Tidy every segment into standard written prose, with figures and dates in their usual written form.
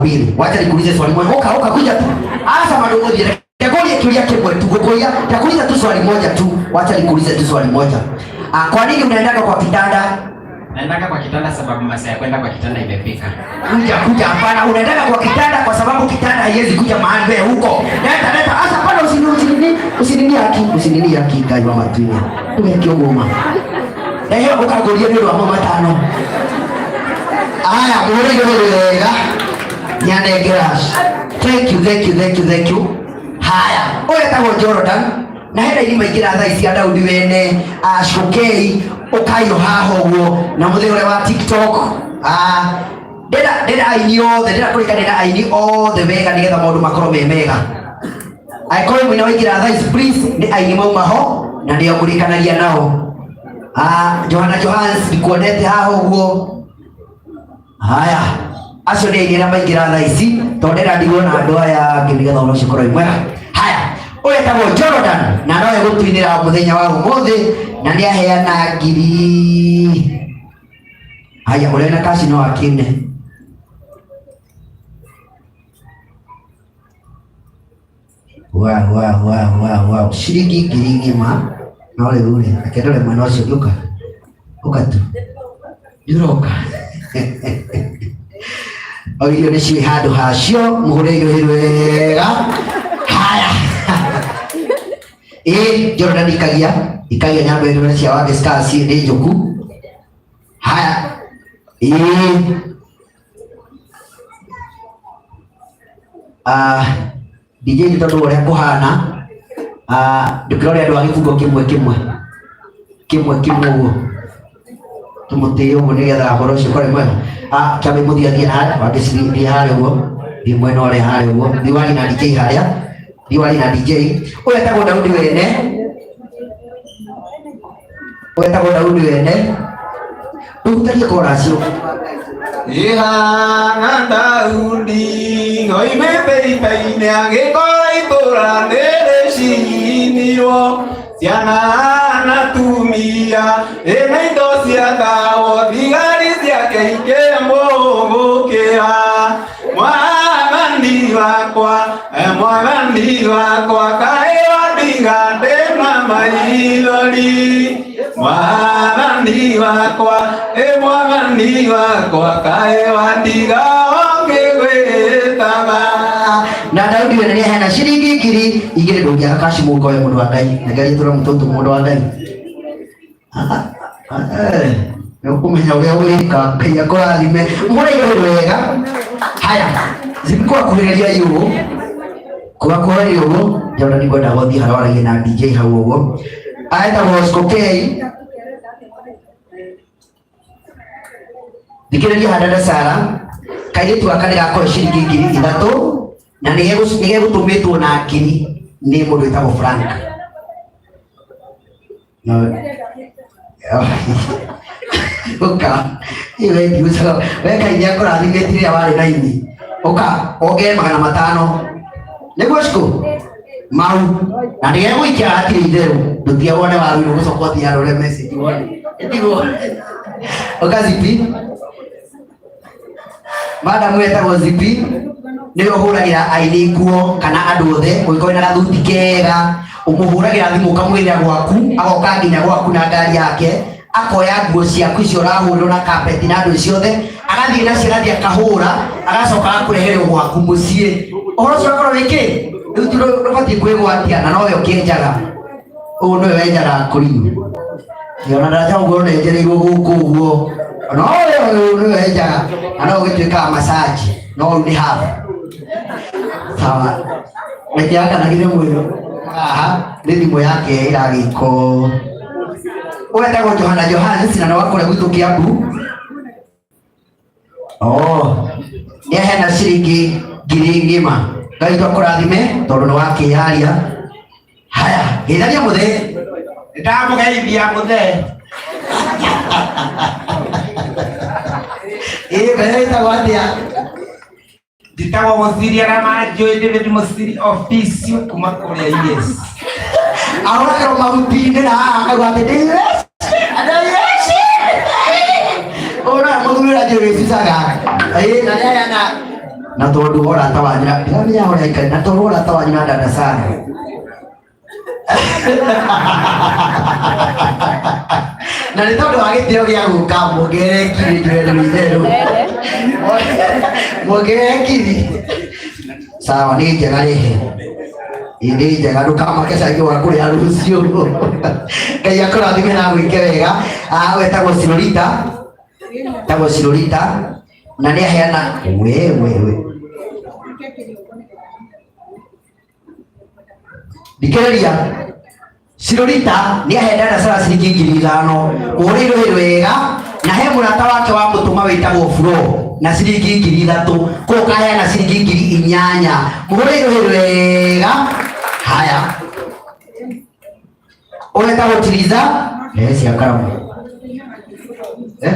Pili, wacha nikuulize swali moja. Oka oka kuja tu. Asa madogo dire. Ngũrie kĩũria kĩmwe tu ngũkũria ndakuuliza tu swali moja tu. Wacha nikuulize tu swali moja. Ah, kwa nini unaendaga kwa kitanda? Naendanga kwa kitanda sababu masaa ya kwenda kwa kitanda imefika. Kuja kuja, hapana, unaendaga kwa kitanda kwa sababu kitanda haiwezi kuja mahali wewe huko. Leta leta, asa hapana, usinini usinini usinini haki, usinini haki Ngai wa matunya. Ndũgeke ũguo ma. Na hiyo ũkangũria nĩ ũndũ wa mo matano. Aya, mũhũre igũrũ wega. Nyanengera. Thank you, thank you, thank you, thank you. Haya, ũyũ etagwo Jordan na hena irima ingĩra thaa ici cia Daudi wene acũkei ũkaiyũ haha ũguo na mũthĩ ũrĩa wa TikTok. Ah, ndĩra ndĩra aini othe ndĩra kũrĩka ndĩra aini othe wega nĩgetha maũndũ makorwo me mega. Angĩkorwo mwĩna waingĩra thaa ici please nĩ aini mauma ho na nĩo ngũrĩkanagia nao. Ah, Johana Johans ndikuonete haha ũguo. Haya, acio nĩ aini arĩa maingĩra thaa ici tondũ ndĩra ndigwo na andũ aya angĩ nĩgetha ũhoro ũcio ũkorwo wĩ mwega. Haya, ũyũ etagwo Jordan na nowe gũtuinĩra mũthenya wa ũmũthĩ na nĩ aheana ngiri. Haya, ũrĩa na kaci no akĩne. Wow, wow, wow, wow, wow. Ciringi ngiri ng'ima no rĩu rĩ, reke ndore mwena ũcio ũngĩ ũka. Ũka tu. Nĩũroka. O irio nĩ ciĩ handũ hacio, mũhũre irio wega. Haya. Ĩ, Jordan ikagia, ikagia nyambo ĩno cia Wangĩ Stars nĩ njũku. Haya. Ĩ. Ah, DJ nĩ tondũ wa ũrĩa kũhana, ah, ndũkĩrore andũ a gĩbungo kĩmwe kĩmwe kĩmwe kĩmwe ũguo tũmũtĩe ũguo nĩgetha ũhoro ũcio ũkorwo wĩ mwega. Ah, kĩambe mũthiĩ athiĩ harĩa wangĩ thiĩ harĩa ũguo thiĩ mwena ũrĩa harĩa ũguo thiĩ warie na DJ harĩa thiĩ warie na DJ ũyũ etagwo Daudi wene ũyũ etagwo Daudi wene ndũhutagie koracio. Ihana Daudi oimĩte ita-inĩ agĩkora itũũra nĩrĩcinirwo ciana na atumia ĩna indo cia thawo thigari ciake ikĩmũgũkĩra mwathani wakwa mwathani wakwa kaĩ wandiga ndĩna maithori mwathani wakwa ĩ mwathani wakwa kaĩ wandiga ũngĩgwĩtaga. Na Daudi wene nĩ aheana ciringi ngiri igĩrĩ ndũngĩaga kaci mũhuko we mũndũ wa Ngai na Ngai ĩtũra mũtũtũ mũndũ wa Ngai. Nĩ ũkũmenya ũrĩa ũgwĩka Ngai akũrathime mũhũre igũrũ wega. Haya, zimkwakuhĩrĩria ũũ kwakuhĩrĩria ũguo Jordan ngwenda gũthiĩ harĩa waragia na DJ hau ũguo aetagwo Skokei thikĩrĩria Hadada Sara kairĩtu gaka nĩ gakoe ciringi ngiri ithatũ na nĩ gegũtũmĩtwo na ngiri nĩ mũndũ wĩtagwo Frank. No, ũka iwe ndiucaga we Ngai nĩ akũrathimĩte rĩrĩa warĩ na ini ũka wongerere 500 nĩguo cikũ mau na nĩgegũikia hatirĩ itherũ ndũtige wone waru ũgũcoka ũthiĩ arore message wone ĩtiguo ũka zipi madam wetagwo zipi nĩwe ũhũragĩra aini nguo kana andũ othe ũngĩkorwo wĩna gathuti kega ũmũhũragĩra thimũ ũkamwĩrĩra gwaku agoka nginya gwaku na ngari yake akoya nguo ciaku icio ũrahũrĩrwo na kapeti na andũ ciothe agathiĩ nacio agathiĩ akahũra agacoka agakũrehere gwaku mũciĩ ũhoro ũcio ũgakorwo wĩ kĩ rĩu ti ndũbatiĩ kwĩgwatia na nowe ũkĩenjaga ũũ nĩwe wenjaga kũriu ona ndaraja ũguo nenjereirwo gũkũ ũguo nowe ũyũ nĩwe wenjaga na no ũgĩtuĩkaga masaji no rĩu nĩ habu sawa reke akanagire mwĩrĩ haha nĩ thimũ yake ĩragĩko ũyũ etagwo Johana Johannes na nĩ wa kũrĩa gwitũ Kiambu. Oh, nĩ aheana ciringi ngiri ng'ima Ngai witũ akũrathime tondũ nĩ wakĩyaria. Haya, geithania mũthee. Ndamũgeithia mũthee. Ĩĩ mbere ĩtagwo atĩa? Njĩtagwo Mũciria na Manjũĩ David Mũciri office kuma kũrĩa yes. Ahũragĩrwo mahuti-inĩ na haha akauga atĩ ndĩ yes, ndĩ yes. Ũyũ nowe mũthuri ũrĩa njũĩ wĩcucaga. Ĩĩ na nĩ aheana Na tondu wa ũrata wanyu na ndiramenya ũrĩa aikari na tondu wa ũrata wanyu na dada Sara. Na nĩ tondũ wa gĩtĩo gĩa gũka muongerere ngiri njũre nĩ itherũ. Muongerere ngiri. Sawa, nĩ njega rĩhe. Ĩ nĩ njega ndũkamake cai wa kũrĩa rũciũ. Ngai akũrathime na agwĩke wega. Ah, wetagwo Silorita. Wetagwo Silorita na nĩ aheana we we we. Thikĩrĩria. Silorita nĩ aheana Sara ciringi 5,000 mũhũrĩirwo hĩ wega na he mũrata wake wa mũtũma wĩtagwo Flo na ciringi 3,000 kũu kaheana ciringi 8,000 mũhũrĩirwo hĩ wega. Haya, ũretagwo Tiriza eh cia karamu eh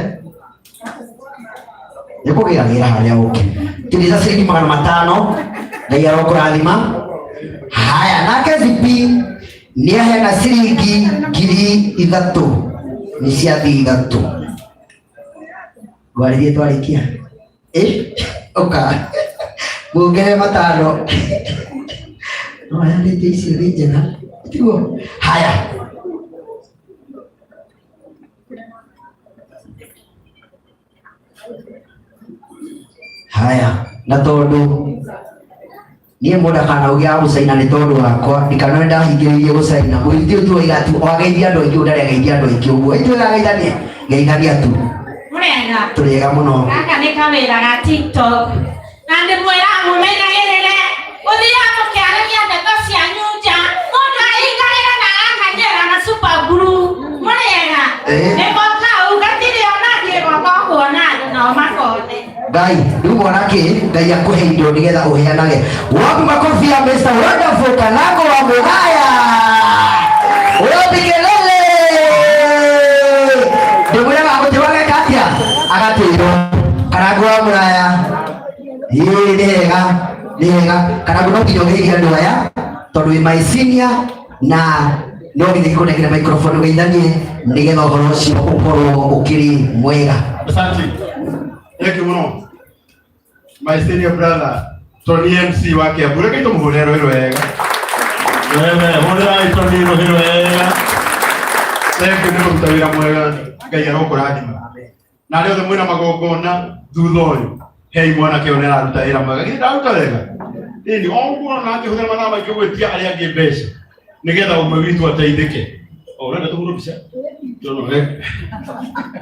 nĩ kũgĩra gĩra harĩa ũke Tiriza ciringi 500 Ngai arokũrathima. Haya, nake Zipi nĩ aheana ciringi 3,000 nĩ ciathi ithatũ ngwarĩrie twarĩkia ĩ ũka muongere 5 no aheanĩte icio nĩ njega tiguo. Haya, haya, na tondu niä må ndakanauge wa gũcaina nĩ tondũ wakwa ndikanone ndahingĩrĩirie gũcaina mũirĩtu ũyũ tuoiga tu wageithia andũ aingĩ ndarĩ ageithia andũ aingĩ ũguo ithuĩ gageithania geithania tu. Mũrega. Tũrĩega mũno. Gaka nĩ kawĩra ga TikTok. Na ndĩmwĩraga mũmenyagĩrĩre. Mũthiaga mũkĩaragia ndeto cianyu nja. Mũndũ ahingagĩra na agakanyera na super glue. Mũrĩega. Eh. Nĩko kau gatirĩ ona thiĩ gwakwa kuona andũ nao makone. Ngai rĩu mwanake Ngai akũhe indo nĩgetha ũheanage. Wapi makofi ya Mr. Wonderful Kalango wa Mũgaya. Wapi kelele. Ndĩmwĩraga gũtirĩ wageka atĩa agatĩrwo Karango wa Mũraya. Ĩĩ nĩ hega nĩ hega Karango no nginya ũgeithie andũ aya tondũ wĩ my senior na no nginya ngũnengere microphone ũgeithanie nĩgetha ũhoro ũcio ũkorwo ũkĩrĩ mwega. Asante. Thank you mũno. My senior brother Tony MC wa Kiambu. Reke tũmũhũrĩre rũhĩ rwega. Wewe hũrĩrai Tony rũhĩ rwega. Thank you nĩ kũruta wĩra mwega. Ngai arokũrathima. Na arĩa othe mwĩna magongona thutha ũyũ hei mwanake ũyũ nĩararuta wĩra mwega. Githĩ ndararuta wega? Ĩni o ũguo ũrona akĩhũthĩra mathaa maingĩ gwĩtia arĩa angĩ mbeca nĩgetha ũmwe witũ ateithĩke. O ũrenda tũhũrwo mbica? Tondũ we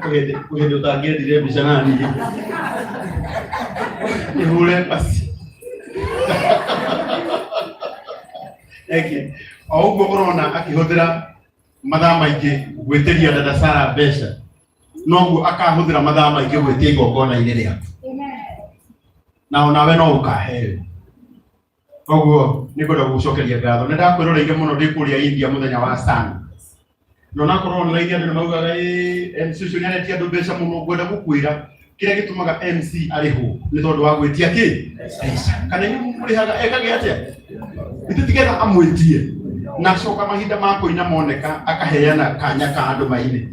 kwĩ hĩndĩ ũtangĩendire mbica na niĩ. Ihũre basi. Thank you. O ũguo ũrona akĩhũthĩra mathaa maingĩ gwĩtĩria dada Sara mbeca noguo akahũthĩra mathaa maingĩ gwĩtia igongona-inĩ rĩaku na onawe no ũkaheo. Koguo nĩ ngwenda gũgũcokeria ngatho. Nĩ ndakwĩroreire mũno ndĩ kũrĩa India mũthenya wa Sun. Na onakorwo online andũ nĩ maugaga ĩ MC ũcio nĩ aretia andũ mbeca mũno, ngwenda gũkwĩra kĩrĩa gĩtũmaga MC arĩhwo nĩ tondũ wa gwĩtia kĩ mbeca. Kana inyuĩ mũrĩhaga ekage atĩa? Ithuĩ tigetha amwĩtie na acoka mahinda ma kũina moneka akaheana kanya ka andũ maine.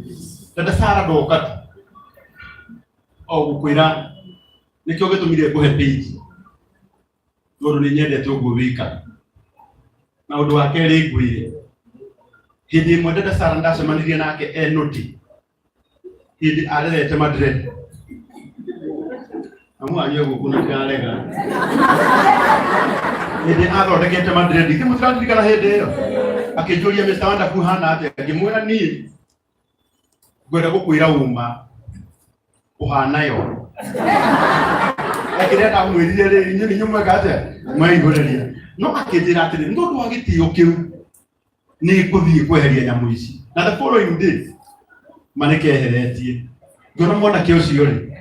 Dada Sara ndoka tu o gũkwĩra nĩkĩo gĩtũmire ngũhe page tondũ nĩ nyendete ũguo wĩkaga. Na ũndũ wa kerĩ ngwĩre, hĩndĩ ĩmwe dada Sara ndacemanirie nake e nũti hĩndĩ arerete Madrid. Amu wanyu gũkũ na ndĩrarega. Hĩndĩ athondekete Madrid, ithuĩ mũtiraririkana hĩndĩ ĩyo? Akĩnjũria Mr. Wonderful hana atĩa? Ngĩmwĩra niĩ ngwenda gũkwĩra ũma ũhana yo. Kĩrĩa ndamwĩrire rĩ, inyuĩ nĩ inyuĩ mweka atĩa? Mweihũrĩria. No akĩnjĩra atĩrĩ, nĩ tondũ wa gĩtĩo kĩu nĩ ngũthiĩ kweheria nyamũ ici. Na the following day manĩkeheretie. Ngĩona mwanake ũcio rĩ,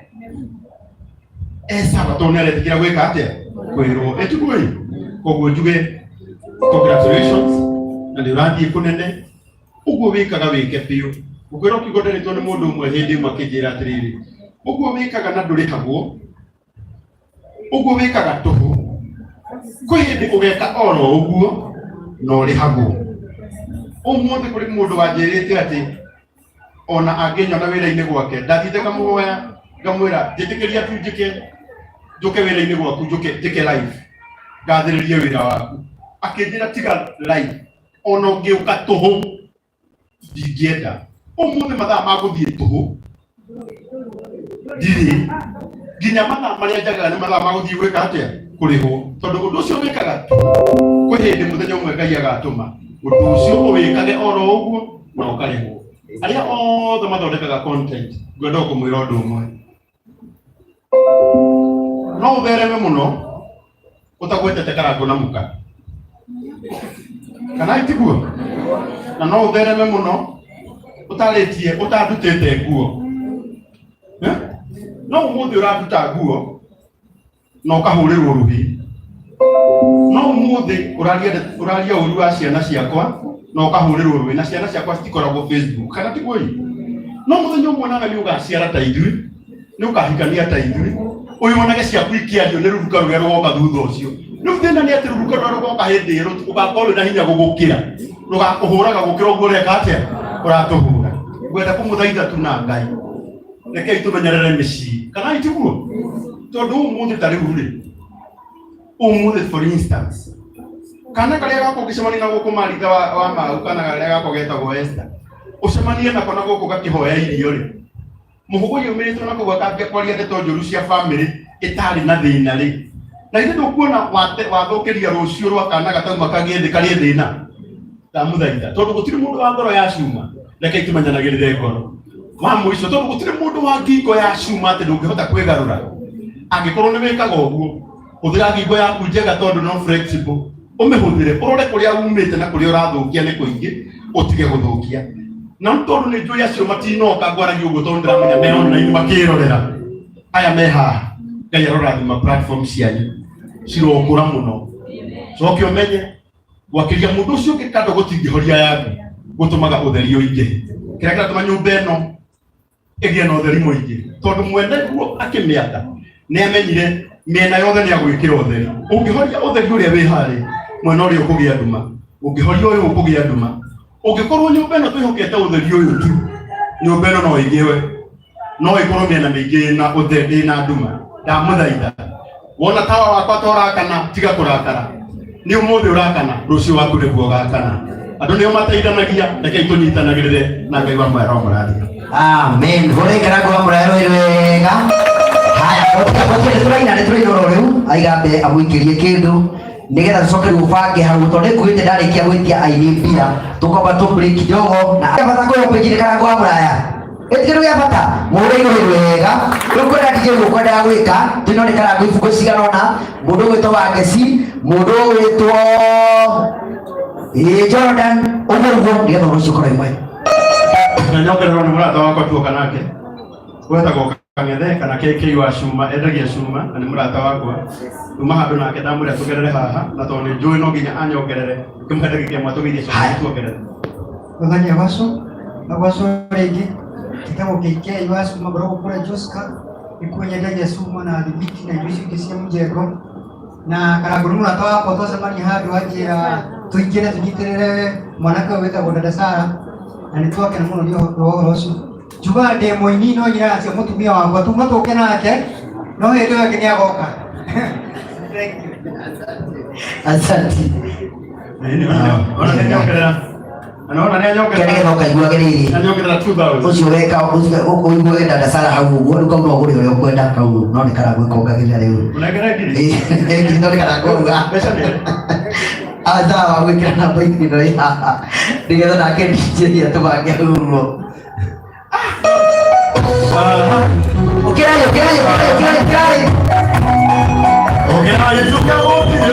e sawa tondũ nĩ aretĩkĩra gwĩka atĩa? Kwĩrwo. Ĩtiguo ĩ? Koguo njuge congratulations na nĩ ũrathiĩ kũnene. Ũguo wĩkaga wĩke biũ. Ngũkwĩra ũkiuga nderetwo nĩ mũndũ ũmwe hĩndĩ ĩmwe akĩnjĩra atĩrĩrĩ, ũguo wĩkaga na ndũrĩhagwo, ũguo wĩkaga tũhũ, kwĩ hĩndĩ ũgeka oro ũguo na ũrĩhagwo. Ũmũthĩ kũrĩ mũndũ wanjĩrĩte atĩ ona angĩnyona wĩra-inĩ gwake, ndathiĩte ngamũhoya ngamwĩra njĩtĩkĩria tu njĩke Njuke wira-ini gwaku njuke njike live ngathiririe wira waku. Akinjira tiga live ona ungiuka tuhu ndingienda. Umuthi mathaa ma guthie tuhu ndirĩ nginya mathaa marĩa njagaga nĩ mathaa ma gũthiĩ gwĩka atĩa kũrĩhwo tondũ ũndũ ũcio wĩkaga kwĩ hĩndĩ mũthenya ũmwe Ngai agatũma ũndũ ũcio ũwĩkage oro ũguo na ũkarĩhwo. Arĩa othe mathondekaga content ngwenda kũmwĩra ũndũ ũmwe, no ũthereme mũno ũtagwetete Karangũ na mũka kana itiguo, na no ũthereme mũno ũtarĩtie ũtandutĩte nguo. No ũmũthĩ ũranduta nguo na ũkahũrĩrwo rũhĩ, no ũmũthĩ ũraria ũru wa ciana ciakwa na ũkahũrĩrwo rũhĩ, na ciana ciakwa citikoragwo Facebook kana tiguo ĩ? No mũthenya ũmwe nawe nĩ ũgaciara ta ithuĩ, nĩ ũkahikania ta ithuĩ, ũyonage ciaku ikĩario nĩ rũruka rũrĩa rũgoka thutha ũcio. Rĩu thĩna nĩ atĩ rũruka rũrĩa rũgoka hĩndĩ ĩyo rũgakorwo rwĩna hinya gũgũkĩra, rũgakũhũraga gũkĩra ũguo ũreka atĩa ũratũhũra. Ngwenda kũmũthaitha tu na Ngai, rekei tũmenyerere mĩciĩ kana itiguo, tondũ ũmũthĩ ta rĩu rĩ, ũmũthĩ for instance kana karĩa gakwa ũngĩcemania na gũkũ maritha wa mau, kana karĩa gakwa getagwo Esther, ũcemanie nako na gũkũ gakĩhoya irio rĩ, mũhũgũ yumĩrĩtwo na kũu akambia kwaria ndeto njũru cia family ĩtarĩ na thĩna rĩ, na ithuĩ ndũkuona wathũkĩria rũciũ rwa kana gatauma kagĩe thĩ karĩe thĩna. Ndamũthaitha tondũ gũtirĩ mũndũ wa ngoro ya cuma, rekei tũmenyanagĩrĩre ngoro wa mũico, tondũ gũtirĩ mũndũ wa ngingo ya cuma atĩ ndũngĩhota kwĩgarũra. Angĩkorwo nĩ wĩkaga ũguo, hũthĩra ngingo yaku njega tondũ no flexible, ũmĩhũthĩre ũrore kũrĩa umĩte na kũrĩa ũrathũkia nĩ kũingĩ, ũtige gũthũkia. Na tondũ nĩ njũĩ acio matinoka ngwaragia ũguo tondũ ndĩramenya me online makĩrorera aya me haha, Ngai arorathima platform cianyu cirokũra mũno. Coke ũmenye gwakĩria mũndũ ũcio ũngĩ kando gũtingĩhoria yaku, gũtũmaga ũtheri ũingĩhe. Kĩrĩa kĩratũma nyũmba ĩno ĩgĩe na ũtheri mũingĩ tondũ mwene guo akĩmĩaka nĩ amenyire mĩena yothe nĩ agwĩkĩra ũtheri. Ũngĩhoria ũtheri ũrĩa wĩ harĩa mwena ũrĩa ũkũgĩa nduma, ũngĩhoria ũyũ ũkũgĩa nduma. Ũngĩkorwo nyũmba ĩno twĩhokete ũtheri ũyũ tu, nyũmba ĩno no ĩgĩwe, no ĩkorwo mĩena mĩingĩ ĩna ũtheri ĩna nduma. Ndamũthaitha, wona tawa wakwa ta ũrakana, tiga kũrakara. Nĩ ũmũthĩ ũrakana, rũciũ waku nĩguo ũgakana. Andũ nĩo mateithanagia, rekei tũnyitanagĩrĩre na Ngai wa mwera mũrathime. Amen. Hũra Karangũ wa Mũraya rũĩ wega. Haya, gũtirĩ tũraina nĩ tũraina oro rĩu, aigambe amũikĩrie kĩndũ nĩgetha tũcoke rĩu ũbange hau tondũ nĩnguĩte ndarĩkia gwĩtia aini mbia tũkwamba tũ break kidogo na bata kwĩho pĩnjinĩ Karangũ wa Mũraya. Ĩti kĩndũ gĩa bata mũhũre rũĩ wega. Rĩu kwenda DJ ũguo kwendaga gwĩka tũino nĩ Karangũ ibungo cigana ũna, mũndũ ũgwĩtwo Wangeci, mũndũ ũgwĩtwo Jordan, ũguo ũguo nĩgetha ũndũ ũcio ũkorwo wĩ mwega. Na nyongererwo nĩ mũrata wakwa tuoka nake wetagwo Kang'ethe kana KK wa cuma, endagia cuma na nĩ mũrata wakwa. Tuma handũ nake ndamwĩra tũgerere haha, na tondũ nĩ njũĩ no nginya anyongerere, ngĩmũhe ndagĩka ĩmwe atũgeithie coke tuongerere. Mũthenya wacu na wacu rĩngĩ njĩtagwo KK wa cuma, ngoragwo kũrĩa Joska, nĩkuo nyendagia cuma na thimiti na indo icio ingĩ cia mjengo. Na Karangũ nĩ mũrata wakwa, twacemania handũ anjĩra tũingĩre tũnyitĩrĩre mwanake ũyũ wĩtagwo Dada Sara, na nĩ twakena mũno nĩ ũhoro ũcio. Njugaga ndĩ mũini no nyinaga cia mũtumia wakwa, tuma tũke nake no hĩndĩ ĩyo ĩngĩ nĩ agoka. Thank you. Asante. Ona nĩ nyongerera. Ona nĩ anyongerera. Nĩgetha ũkaiguage rĩrĩ. Anyongerera 2000. Ũcio weka ũiguage Dada Sara hau ũguo, rĩu kau no ũgũre ũrĩa ũkwenda kau no nĩ Karangũ ĩkongagĩrĩra rĩu. Ũnengere ngiri. Ngiri no nĩ Karangũ auga. Mbeca nĩ. Sawa, gwĩkĩra namba ĩno ĩ haha nĩgetha nake DJ atũbange hau ũguo. Ũkĩrai, ũkĩrai, ũkĩrai, ũkĩrai, ũkĩrai. Ũkĩrai tũkagũthiĩ.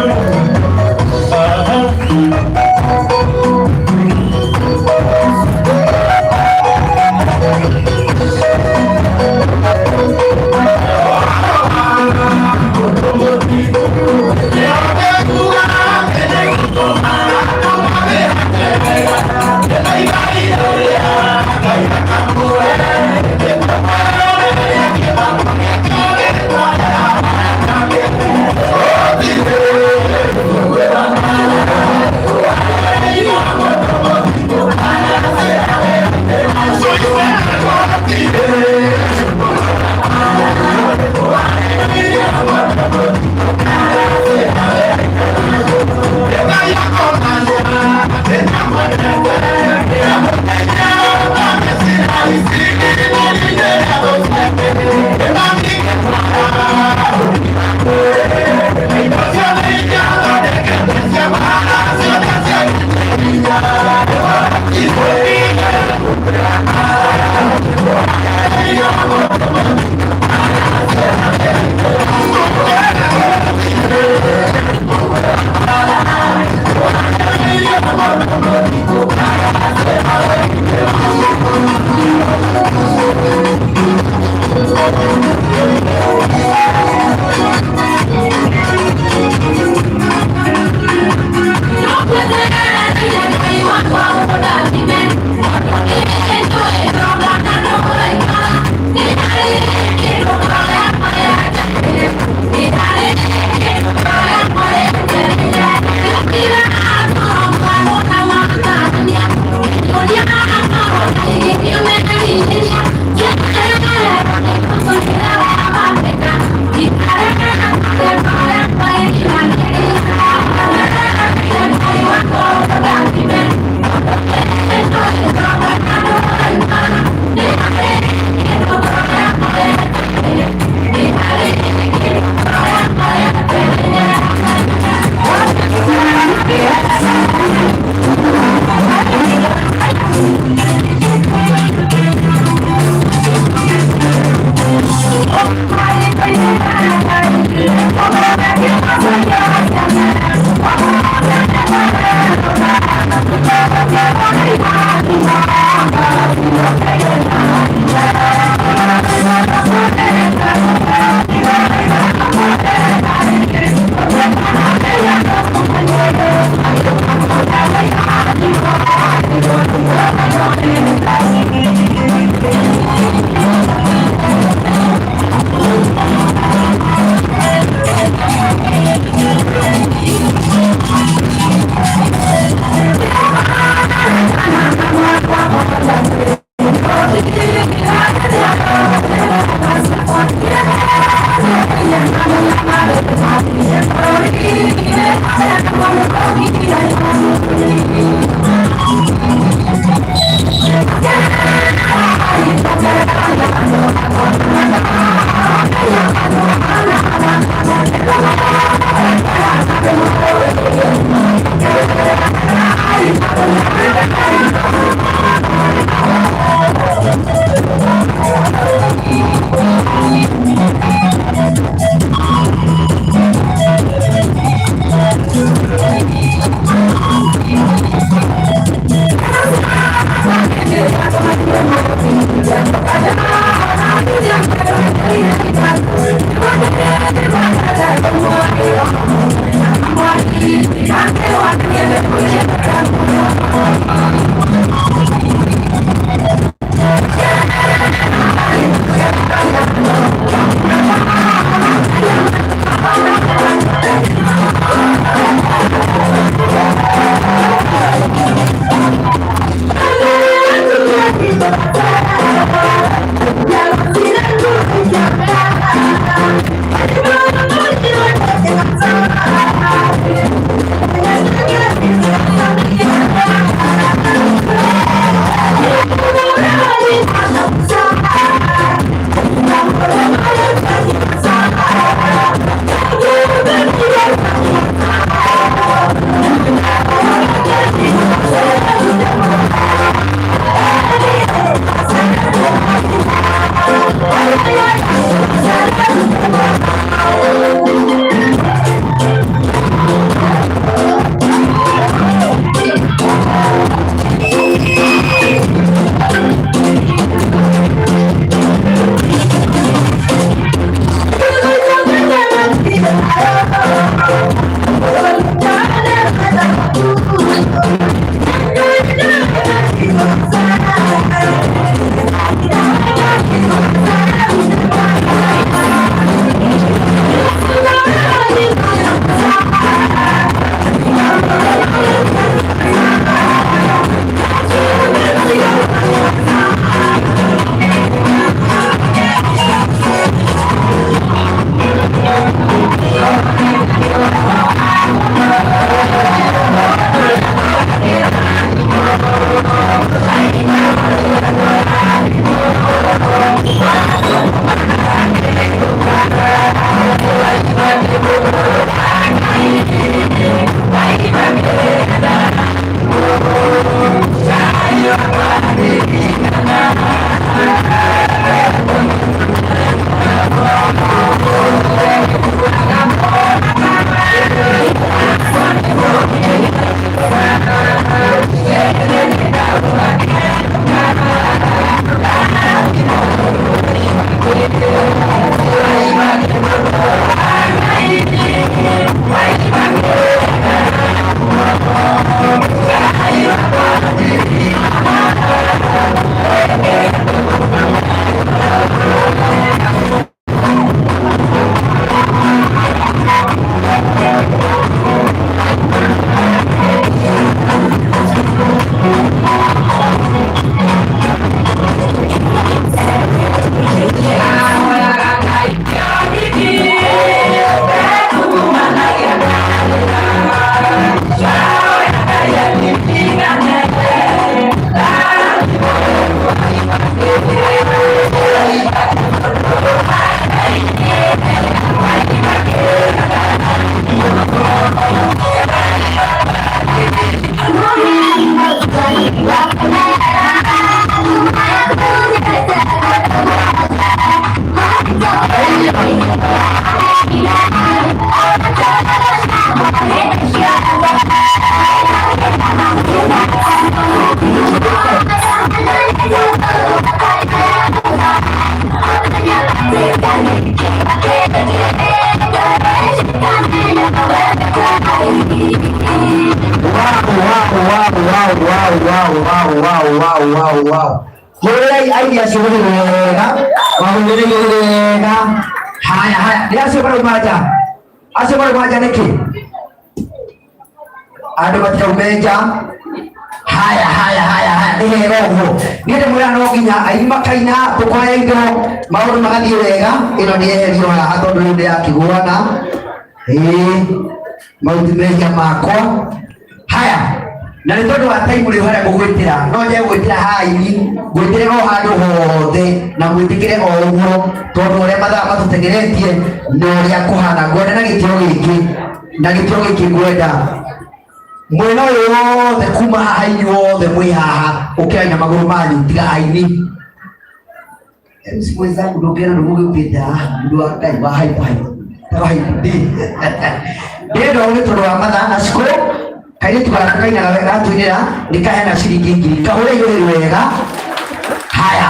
Wow, wow. Hũrĩrai aini acio rũhĩ wega, mahũrĩre wega. Haya, haya, nĩ acio marauma nja. Acio marauma nja nĩkĩ? Andũ matiraume nja. Haya, haya, haya, haya, nĩ wega ũguo. Niĩ ndĩmwĩra no nginya aini makaina, tũkoya indo, maũndũ magathiĩ wega. Ĩno nĩ yeherio haha tondũ rĩu ndĩrakĩgũana. Ĩĩ, mau ti mehia makwa. Haya, na nĩ tondũ wa time rĩu harĩa ngũgwĩtĩra, no nje gwĩtĩra haha aini, ngwĩtĩre o handũ hothe na mwĩtĩkĩre o ũguo, tondũ ũrĩa mathaa matũteng'eretie na ũrĩa kũhana. Ngwenda na gĩtĩo gĩkĩ, na gĩtĩo gĩkĩ ngwenda mwena ũyũ wothe kuma haha inyuothe mwĩ haha ũkĩrania magũrũ manyu tiga aini. MC mwenzangu ndũngĩra nĩ mũgĩũkĩte haha mũndũ wa Ngai wa hype hype. Ta wa hype D. Ndĩrenda ũũ nĩ tondũ wa mathaa na cikũ kairĩtu gaka kainaga wega gatũinĩra nĩ kaheana ciringi ngiri kahũre igũrũ wega. Haya,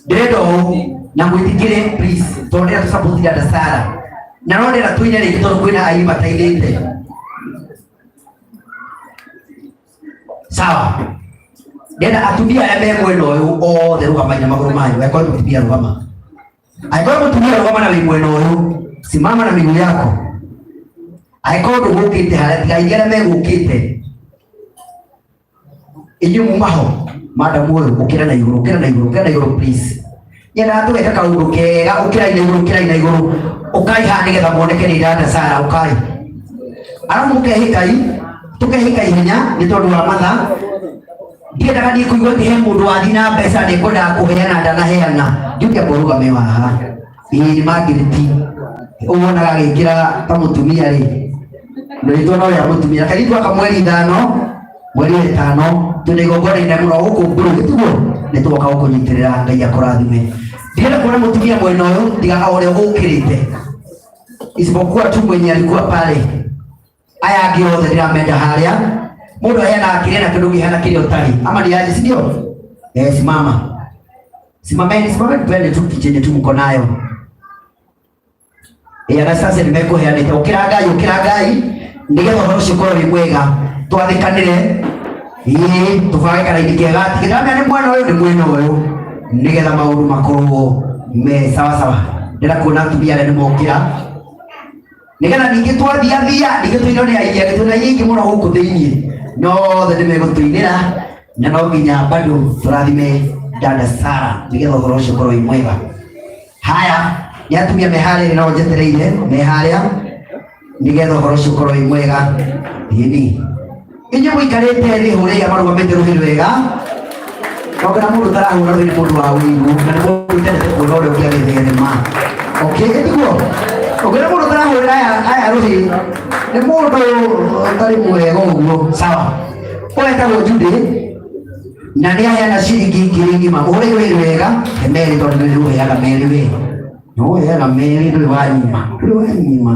ndĩrenda ũũ na mwĩtĩkĩre please, tondũ ndĩrenda tũsupport Dada Sarah. Na no ndĩrenda tũine rĩngĩ tondũ kwĩna aini matainĩte. Sawa. Ndĩrenda atumia arĩa me mwena ũyũ othe rũgamai na magũrũ manyu. Angĩkorwo nĩ mũtumia rũgama. Angĩkorwo mũtumia rũgama na wĩ mwena ũyũ, simama na miguu yako. Angĩkorwo ndũgũkĩte harĩa tiga aingĩ arĩa megũkĩte. Inyuĩ muma ho madam ũyũ ũkĩra na igũrũ ũkĩra na igũrũ ũkĩra na igũrũ please. Nyendaga tũgeka kaũndũ kega ũkĩrai na igũrũ ũkĩrai na igũrũ ũkai haha nĩgetha muoneke nĩ dada Sara ũkai. Arabu mũkehĩkai tũkehĩka ihenya nĩ tondũ wa mathaa. Ndiendaga niĩ kũigua atĩ he mũndũ wathiĩ na mbeca nĩ ngwendaga kũheana ndanaheana. Ndiũke mũrũgame haha. Ĩĩ nĩ mangiriti. Ũguo wonaga agĩkĩra ta mũtumia rĩ. Rĩtwa no rĩa mũtumia. Kairĩtu gaka mweri ithano mweri wa ĩtano twĩna igongona inene mũno gũkũ Mburu gĩtiguo nĩ tũgoka gũkũnyitĩrĩra Ngai akũrathime. Ndirenda kuona mũtumia mwena ũyũ tiga o ũrĩa ũkĩrĩte isipokuwa tu mwenye alikuwa pale. Aya angĩ othe ndĩramenda harĩa mũndũ aheanaga kĩrĩa na kĩndũ kĩhana kĩrĩa ũtarĩ ama ni aje, si ndio? Eh, simama simameni, simameni twende tu chenye tu mko nayo. Eh, Anastasia nimekuheanĩte ũkĩra Ngai ũkĩra Ngai nĩgetha ũhoro ũcio ũkorwo wĩ mwega twathĩkanĩre ĩĩ tũbange karaini kega tigĩramenya nĩ mwena ũyũ nĩ mwena ũyũ nĩgetha maũndũ makorwo me sawa sawa. Ndĩrenda kuona atumia arĩa nĩmokĩra nĩgetha ningĩ twathiathia ningĩ tũinwo nĩ aingĩ angĩ twĩna aingĩ mũno gũkũ thĩiniĩ no othe nĩmegũtũinĩra na no nginya bado tũrathime dada Sara nĩgetha ũhoro ũcio ũkorwo wĩ mwega. Haya nĩ atumia me harĩa no njetereire me harĩa nĩgetha ũhoro ũcio ũkorwo wĩ mwega. Ĩni inyuĩ mũikarĩte thĩ hũrĩi marũgamĩte rũhĩ rwega nongera mũndũ ũtarahũra rũhĩ nĩ mũndũ wa ũigu na nĩ mũndũ ũtendete kuona ũrĩa ũngĩ agĩtherema. Okay, ĩtiguo ũngĩona mũndũ ũtarahũrĩra aya aya rũhĩ nĩ mũndũ ũtarĩ mwega ũguo. Sawa, ũyũ etagwo Judy na nĩ aheana ciringi ngiri ng'ima. Mũhũre rũhĩ rwega merĩ tondũ nĩ ũheaga merĩ we nĩ ũheaga merĩ ndũrĩ wanyima ndũrĩ wanyima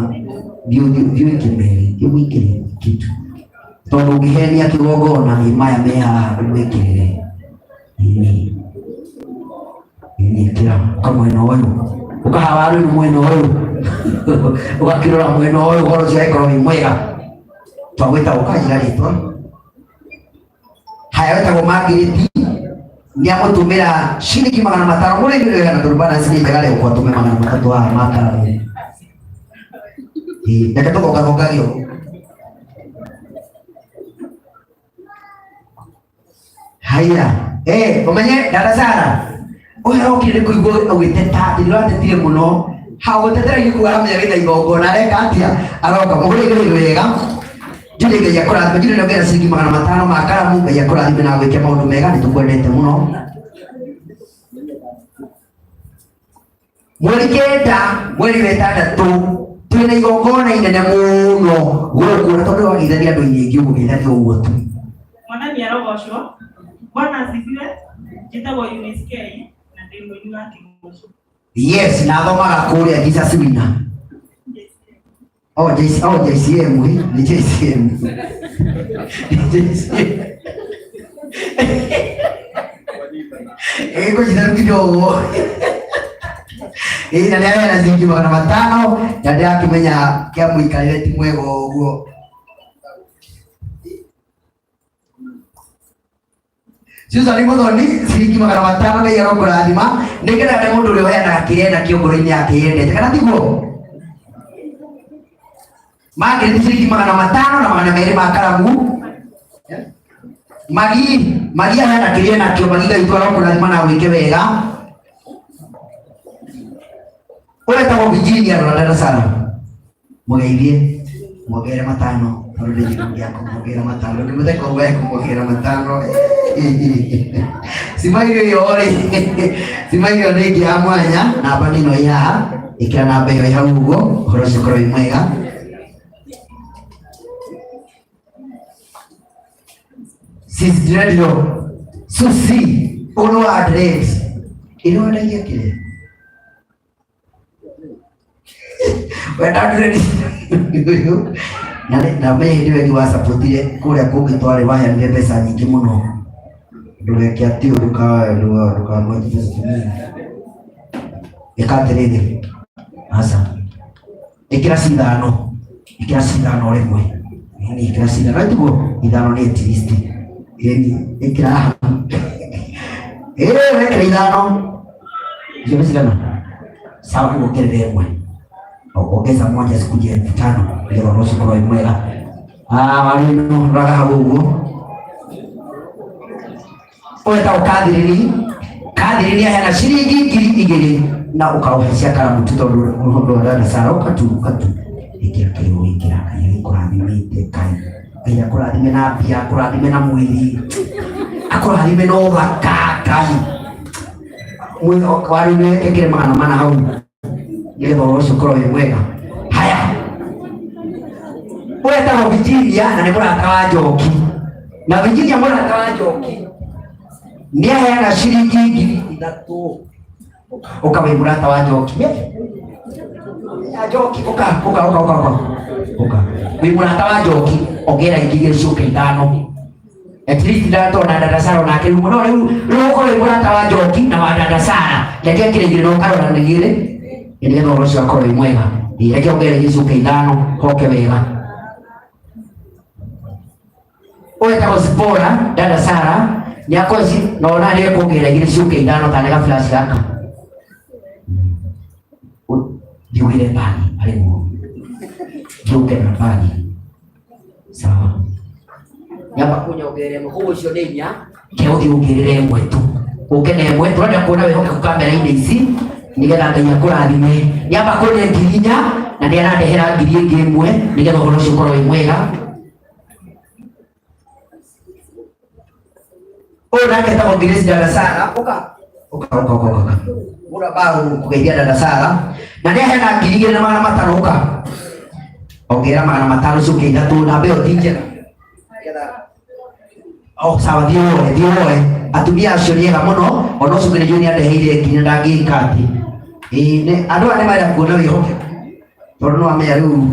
thiĩ ũike merĩ thiĩ ũmũikĩre kitu tondũ ũngĩhenia kĩgongona ĩ maya me haha ũmwĩkĩrĩre ĩni ĩni ĩkĩra ũka mwena ũyũ ũkahawa rĩu mwena ũyũ ũgakĩrora mwena ũyũ ũhoro ũcio ũgĩkorwo wĩ mwega twagwĩta ũkanjĩra rĩtwa haya wetagwo Margaret nĩ amũtũmĩra ciringi 500 mũrĩ nĩ wega na tondũ balance nĩ njega rĩu kwatũme 300 haha ma karamu. Ĩĩ reke tũgongagongagie ũguo. Haya eh ũmenye dada Sara ũyũ arokire nĩ kũigua ũgĩteta atĩ nĩũratetire mũno ha ũgũtetera gĩkuũ aramenya wĩna igongona areka atĩa aroka mũhũrĩre wĩra wega. Judy Ngai akũrathime. Judy nĩongera ciringi 500 ma karamu. Ngai akũrathime na agwĩke maũndũ mega nĩ tũkwendete mũno. Mweri 9 mweri wa ĩtandatũ twĩna igongona inene mũno gũkũ na tondũ wageithania andũ aingĩ ũgũgeithania ũguo tu. Mwathani arogocwo. Bwana asifiwe. Njĩtagwo Eunice K na ndĩ mũini wa kĩgoco. Yes, na athomaga kũrĩa Jesus Winner. Oh, JC, oh, JCM, eh? Ni JCM. Ni JCM. Eh, kũnyitanu kidogo. Eh, na nĩaheana ciringi 500 na ndĩrakĩmenya kĩa mũikarĩre ti mwega ũguo. Susan Muthoni ciringi 500 Ngai arokũrathima nĩgetha nĩ mũndũ ũrĩa ũheanaga kĩrĩa enakĩo ngoro-inĩ yake yendete kana tiguo Margaret ciringi 500 na 200 ma karamu Magi Magi aheana kĩrĩa enakĩo Magi Ngai witũ arokũrathima na wĩke wega ũretagwo Virginia rora dada Sara mũgeithie muongerere 5 tondũ nĩ gĩkuũ gĩaku muongerere 5 ndũngĩmũtheka ũguo ekũmuongerera 5 Smile ĩyo rĩ smile ĩyo nĩ ĩngĩ ya mwanya namba nĩ ĩno ĩ haha ĩkĩra namba ĩyo ĩ hau ũguo ũhoro ũcio ũkorwo wĩ mwega. Sis Dreadlock Susi ũyũ wa dreads ĩno wendagia kĩrĩa wenda dread na na menye hĩndĩ ĩyo ĩngĩ wacapotire kũrĩa kũngĩ twarĩ waheanire mbeca nyingĩ mũno ndũgeke atĩ ũndũ ndũkamwĩtie mbeca tũnini ĩka atĩrĩrĩ aca Ikira cithano, ikira cithano rimwe. Ni ikira cithano tiguo ithano ni at least. Ĩni ikira haha. Eh, wekira ithano. Icio nĩ cigana? Sawa, rĩu ongerera ĩmwe. Ongeza moja sikuje 5,000 nĩgetha ũhoro ũcio ũkorwo wĩ mwega. Ah, warĩ no roraga hau ũguo. Ũyũ etagwo Kathiriri. Kathiriri aheana ciringi 2,000 na ũkaũhe cia karamu tu tondũ ũndũ wa dada Sara ũka tu ũka tu. Ĩkĩra kĩrĩa ũgwĩkĩra, Ngai agĩkũrathimĩte, Ngai. Ngai akũrathime na mbia, akũrathime na mwĩrĩ, akũrathime na ũthaka, Ngai. Warĩ nĩ ĩkĩre 400 hau nĩgetha ũhoro ũcio ũkorwo wĩ mwega. Haya, ũyũ etagwo Virginia na nĩ mũrata wa Njoki. Na Virginia mũrata wa Njoki nĩ aheana ciringi 3,000. Ũka wĩ mũrata wa Njoki. Ya Njoki, ũka, ũka, ũka, ũka, ũka. Ũka. Wĩ mũrata wa Njoki, ongerera ingĩ igĩrĩ ciũke ithano. At least ndatona dada Sara onake rĩu mũno rĩu rĩu ũkorwo wĩ mũrata wa Njoki na wa dada Sara. Reke ekĩre igĩrĩ na ũkarora nĩ igĩrĩ. Nĩgetha ũhoro ũcio akorwo wĩ mwega. Ĩĩ, reke ongerere igĩrĩ ciũke ithano, hoke wega. Ũyũ etagwo Zipporah, dada Sara, nĩ akorwo na ona nĩ ekuongerera igĩrĩ ciũke ithano kana ga flash gaka. Ndiugire bagi harĩ guo. Ndiũke na bagi. Sawa. Nyamba kunyongerera ĩmwe, koguo icio nĩ inya, ke ũthiĩ wongerere ĩmwe tu. Ũke na ĩmwe, tũrenda kuona wĩhokeku kamera-inĩ ici, nĩgetha Ngai akũrathime. Nyamba kũne 4,000, na nĩ arandehera ngiri ĩngĩ ĩmwe, nĩgetha ũhoro ũcio ũkorwo wĩ mwega. Ũyũ nake etagwo Grace dada Sara. Ũka. Ũka, ũka, ũka, ũka. Gũra mbaũ kũgeithia dada Sara. Na nĩ aheana 2,500, ũka. Ongerera 500 ciũke ithatũ, namba ĩyo ti njega. Oh, sawa, thiĩ woe, thiĩ woe. Atumia acio nĩ ega mũno, ona ũcio nĩ nĩ andeheire nginya ndangĩka atĩ. Ĩĩ, andũ aya nĩ marenda kuona wĩhokeku. Tondũ no amenya rĩu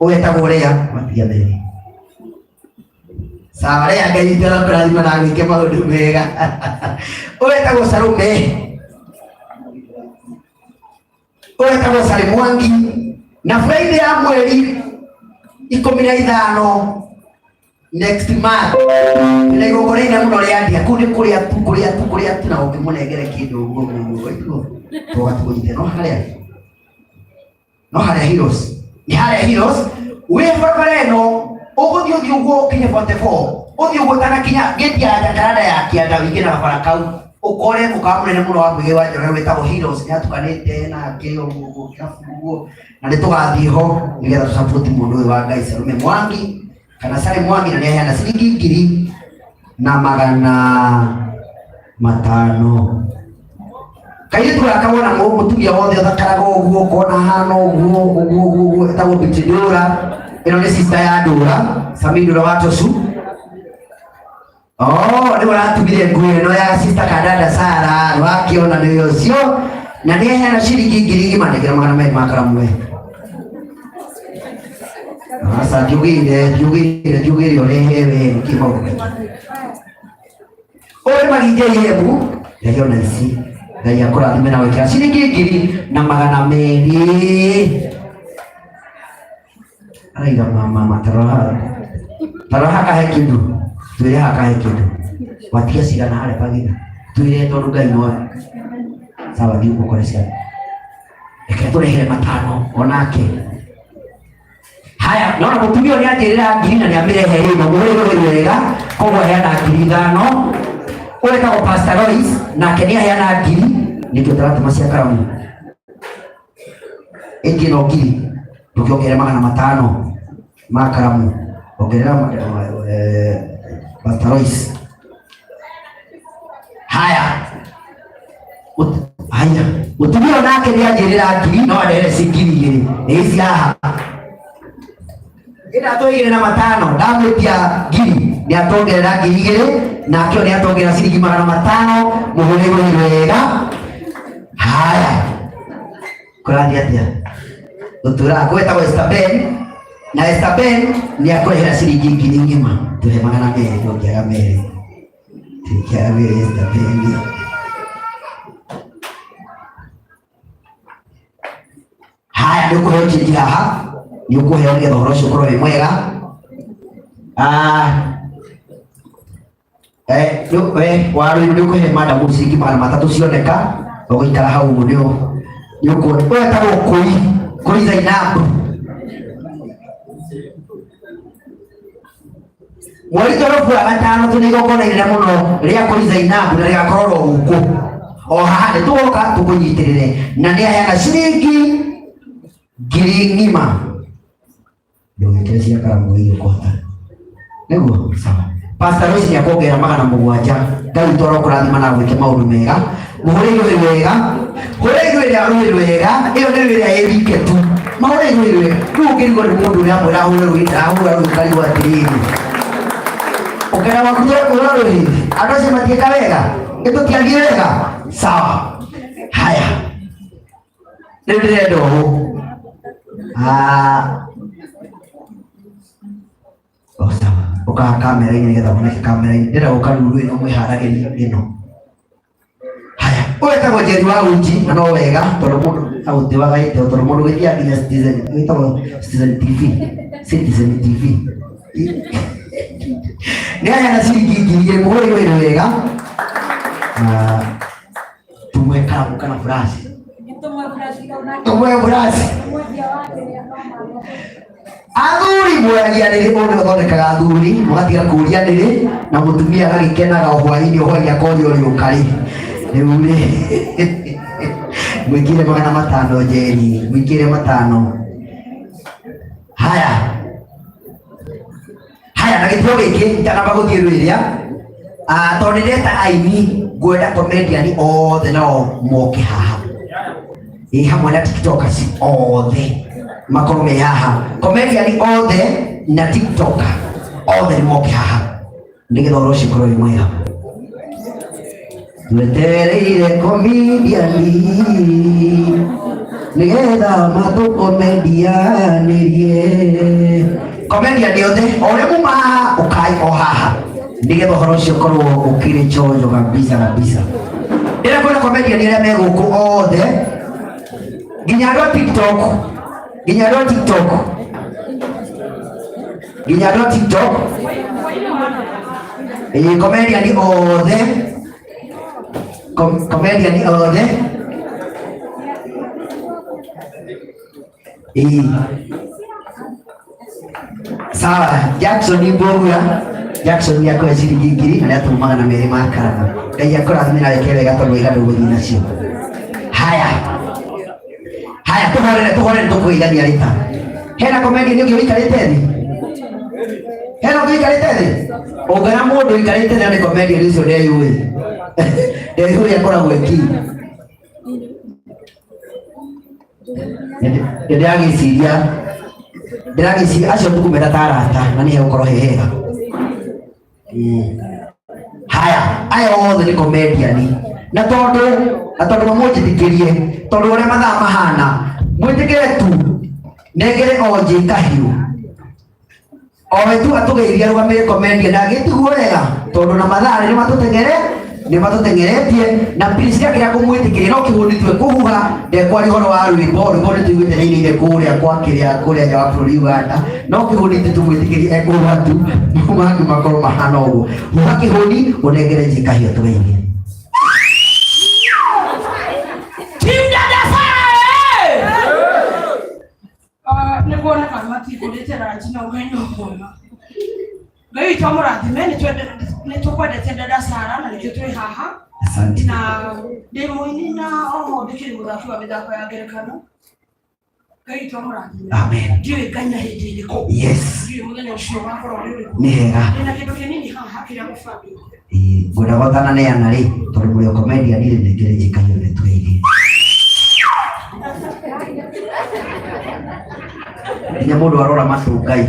ũyũ etagwo Lea, matiga merĩ. Sawa, Lea, Ngai witũ arakũrathima na agwĩke maũndũ mega. Ũyũ etagwo Salome. Ũyũ etagwo Sally Mwangi. Na Friday ya mweri 15 next month na igongona inene mũno rĩa ndia kũu nĩ kũrĩa tu kũrĩa tu kũrĩa tu na ũngĩmũnengere kĩndũ ũguo ũguo ũguo tũgatũnyite no harĩa no harĩa Heroes nĩ harĩa Heroes wĩ barabara ĩno ũgũthiĩ ũthiĩ ũguo ũkinye 44 ũthiĩ ũguo ũtanakinya gate ya Jacaranda ya kĩanda ũingĩ na gabara kau ũkore mũkawa mũnene mũno wa Mũigai wa Njoroge wĩtagwo Heroes nĩ atukanĩte nake ũguo ũguo kĩrabu ũguo na nĩ tũgathiĩ ho nĩgetha tũsapoti mũndũ ũyũ wa Ngai Salome Mwangi kana Sally Mwangi na nĩ aheana ciringi 1,500. Kairĩtu gaka wona mũtumia wothe ũthakaraga ũguo ũkona hana ũguo ũguo ũguo ũguo etagwo Beauty Ndũra. Ĩno nĩ sister ya Ndũra, Sami Ndũra wa Tosu. Oh, nĩwe ũratumire nguo ĩno ya sister ka dada Sara, nĩwakĩona nĩ ũcio. Na nĩ aheana ciringi 1,000, nengera 200 ma karamu we. Aca ndiugire, ndiugire, ndiugire ũrehe we, nĩkĩ maũndũ maingĩ. Ũyũ nĩ Maginje Yemu, ndehe ona ici. Ngai akũrathime na wĩkĩra ciringi 1,200. Araiga mama, tarora tarora hakahe kĩndũ, twĩre hakahe kĩndũ. Watiga cigana harĩa pagina. Twĩre tondũ Ngai no sawa, thiĩ ũkore ciana. Reke tũrehere 5 onake. Haya, naona mũtumia ũyũ nĩanjĩrĩra ngiri na nĩamĩrehe ĩno, mũhũrĩre wega, koguo aheana 5,000. Ũyũ etagwo Pastor Lois, nake nĩaheana ngiri, nĩkĩo tũratũma cia karamu. Ĩngĩ no ngiri, ndũkĩongerere 500 ma karamu. Ongerera, Pastor Lois. Haya. Haya, mũtumia onake nĩanjĩrĩra ngiri, no andehere ci 2,000. Nĩ ici haha. Ĩna tũigĩrĩ na matano, ndamwĩtia ngiri, nĩatongerera 2,000, nake ũyũ nĩatongerera ciringi 500, mũhũrĩrwo wega. Haya. Kũrathiĩ atĩa? Gũtũra, gwetagwo Esther Ben, na Esther Ben nĩakũrehera ciringi ngiri ng'ima. Tũhe 200, ndũngĩaga merĩ. Ndũngĩaga merĩ Esther Ben. Haya, nĩ ũkũheo change haha, nĩ ũkũheo nĩgetha ũhoro ũcio ũkorwo wĩ mwega. Ah, eh, we waru nĩ ũkũhe madamu ciringi 300 cioneka, ũgũikara hau ũguo nĩ nĩ ũkuona. Ũyũ etagwo Kũi, Kũi Zainabu. Mweri torobu wa gatano tũrĩ igongona inene mũno rĩa Kũi Zainabu na rĩgakorwo ro gũkũ o haha nĩ tũgoka tũkũnyitĩrĩre, na nĩ aheana ciringi 1,000 ng'ima. Ndũgekĩre cia karamu ĩyo ũkũhota nĩguo. Sawa, Pastor Rose nĩ akuongerera 700. Ngai witũ arokũrathima na agwĩke maũndũ mega. Mũhũre igũrũ wega, hũra igũrũ rĩa rũĩ rwega. Ĩyo nĩ rũĩ rĩa ĩrike tu, mahũre igũrũ rwega. Rĩu ũngĩrigwo nĩ mũndũ ũrĩa amwĩra ahũre rũĩ, ndarahũra rũĩ, ũkarigwo atĩrĩrĩ, ũkera waku hũra rũĩ. Andũ acio matiĩka wega, nĩtũtiathiĩ wega. Sawa, haya, rĩu ndĩrenda ũũ. Ah, oh, sawa, ũkaha kamera-inĩ nĩgetha woneke kamera-inĩ. Ndĩrenda gũka ruru ĩno mwĩharagĩrie ĩno. Haya, ũyũ etagwo Njeri wa Uji, na no wega tondũ mũndũ agũtiwaga ĩteo, tondũ mũndũ ũgĩthiaga nginya Citizen, ĩtagwo Citizen TV, Citizen TV nĩ aheana ciringi 2,000. Mũhũre wĩra wega. Ah, tumwe karamu kana furashi, tumwe furashi. Athuri mweragia rĩrĩ, ũũ nĩ ũthondekaga athuri mũgatiga kũria rĩrĩ, na mũtumia agagĩkenaga o hwainĩ, o hwainĩ akoria ũrĩ ũkarĩ rĩu rĩ. Mwĩkĩre 500 Njeri, mwĩkĩre 5. Haya haya, na gĩtĩo gĩkĩ itanamba gũthiĩ rwĩrĩa, tondũ nĩ ndeta aini, ngwenda comedian othe nao moke haha, ĩ hamwe na tiktokers othe makorwo me haha. Comedian othe na tiktoker othe nĩ moke haha nĩgetha ũhoro ũcio ũkorwo wĩ mwega. Twetereire comedian nĩgetha matũkomedianĩrie. Comedian othe o ũrĩa muma haha, ũkai o haha nĩgetha ũhoro ũcio ũkorwo ũkĩrĩ chonjo kabisa kabisa. Ndĩrenda kuona comedian arĩa me gũkũ othe, nginya andũ a TikTok, nginya andũ a TikTok, nginya andũ a TikTok. Ĩĩ, comedian othe, comedian othe. Ĩĩ, sawa. Jackson Mbogua, Jackson nĩ akũhe ciringi 1,000 na nĩ atũma 200 ma karama. Ngai akũrathime na wĩke wega tondũ wĩra ndũgũthiĩ nacio. Haya haya, tũhorere, tũhorere, tũkũgeithania rĩta. Hena comedian ũngĩ ũikarĩte thĩ? Hena ũngĩ ũikarĩte thĩ? Ũngĩona mũndũ ũikarĩte thĩ na nĩ comedian ũcio, ndeyũĩ, ndeyũĩ akoragwo eki. Ndĩragĩciria, ndĩragĩciria acio tũkũmeta ta arata na nĩ hegũkorwo he hega. Haya, aya othe nĩ comedian, na tondũ mamũnjĩtĩkĩrie, tondũ ũrĩa mathaa mahana, mwĩtĩkĩre tu nengere o njĩ kahiũ o we tu atũgeithia arũgamĩre comedian na agĩtiguo wega, tondũ na mathaa nĩ matũteng'ere, nĩ matũteng'eretie na Priscilla kĩrĩa ngũmwĩtĩkĩria no kĩhũni tue kũhuha. Ndekwaria ũhoro wa rwĩmbo, rwĩmbo nĩ tũiguĩte nĩ inĩire kũrĩa kwa kĩrĩa kũrĩa nja wa bũrũri Uganda, no kĩhũni tu tũmwĩtĩkĩrie ekũhuha tu, mau mangĩ makorwo mahana ũguo. Huha kĩhũni ũnengere njĩ kahiũ tũgeithie. Team Dada Sara, eh! Ah, nĩ kuoneka matikũrĩte ranji na ũmenyo kuona. Ngai witũ amũrathime. Nĩ tũkwendete Dada Sara, na nĩkĩo twĩ haha. Asante. Na ndĩ mũini na oho ndĩkĩrĩ mũthaki wa mĩthako ya ngerekano. Ngai witũ amũrathime. Amen. Ndiũĩ Ngai na hĩndĩ ĩrĩkũ. Yes. Ndiũĩ mũthenya ũcio ũgakorwo ũrĩ ũrĩkũ. Nĩ hega. Ndĩna kĩndũ kĩnini haha kĩrĩa mũbangĩte. Ĩĩ, ngwenda gwatananeana rĩ, tondũ mũrĩ o comedian rĩ, nengere njĩ kahiũ nĩ tũgeithie nginya mũndũ arora matũ Ngai.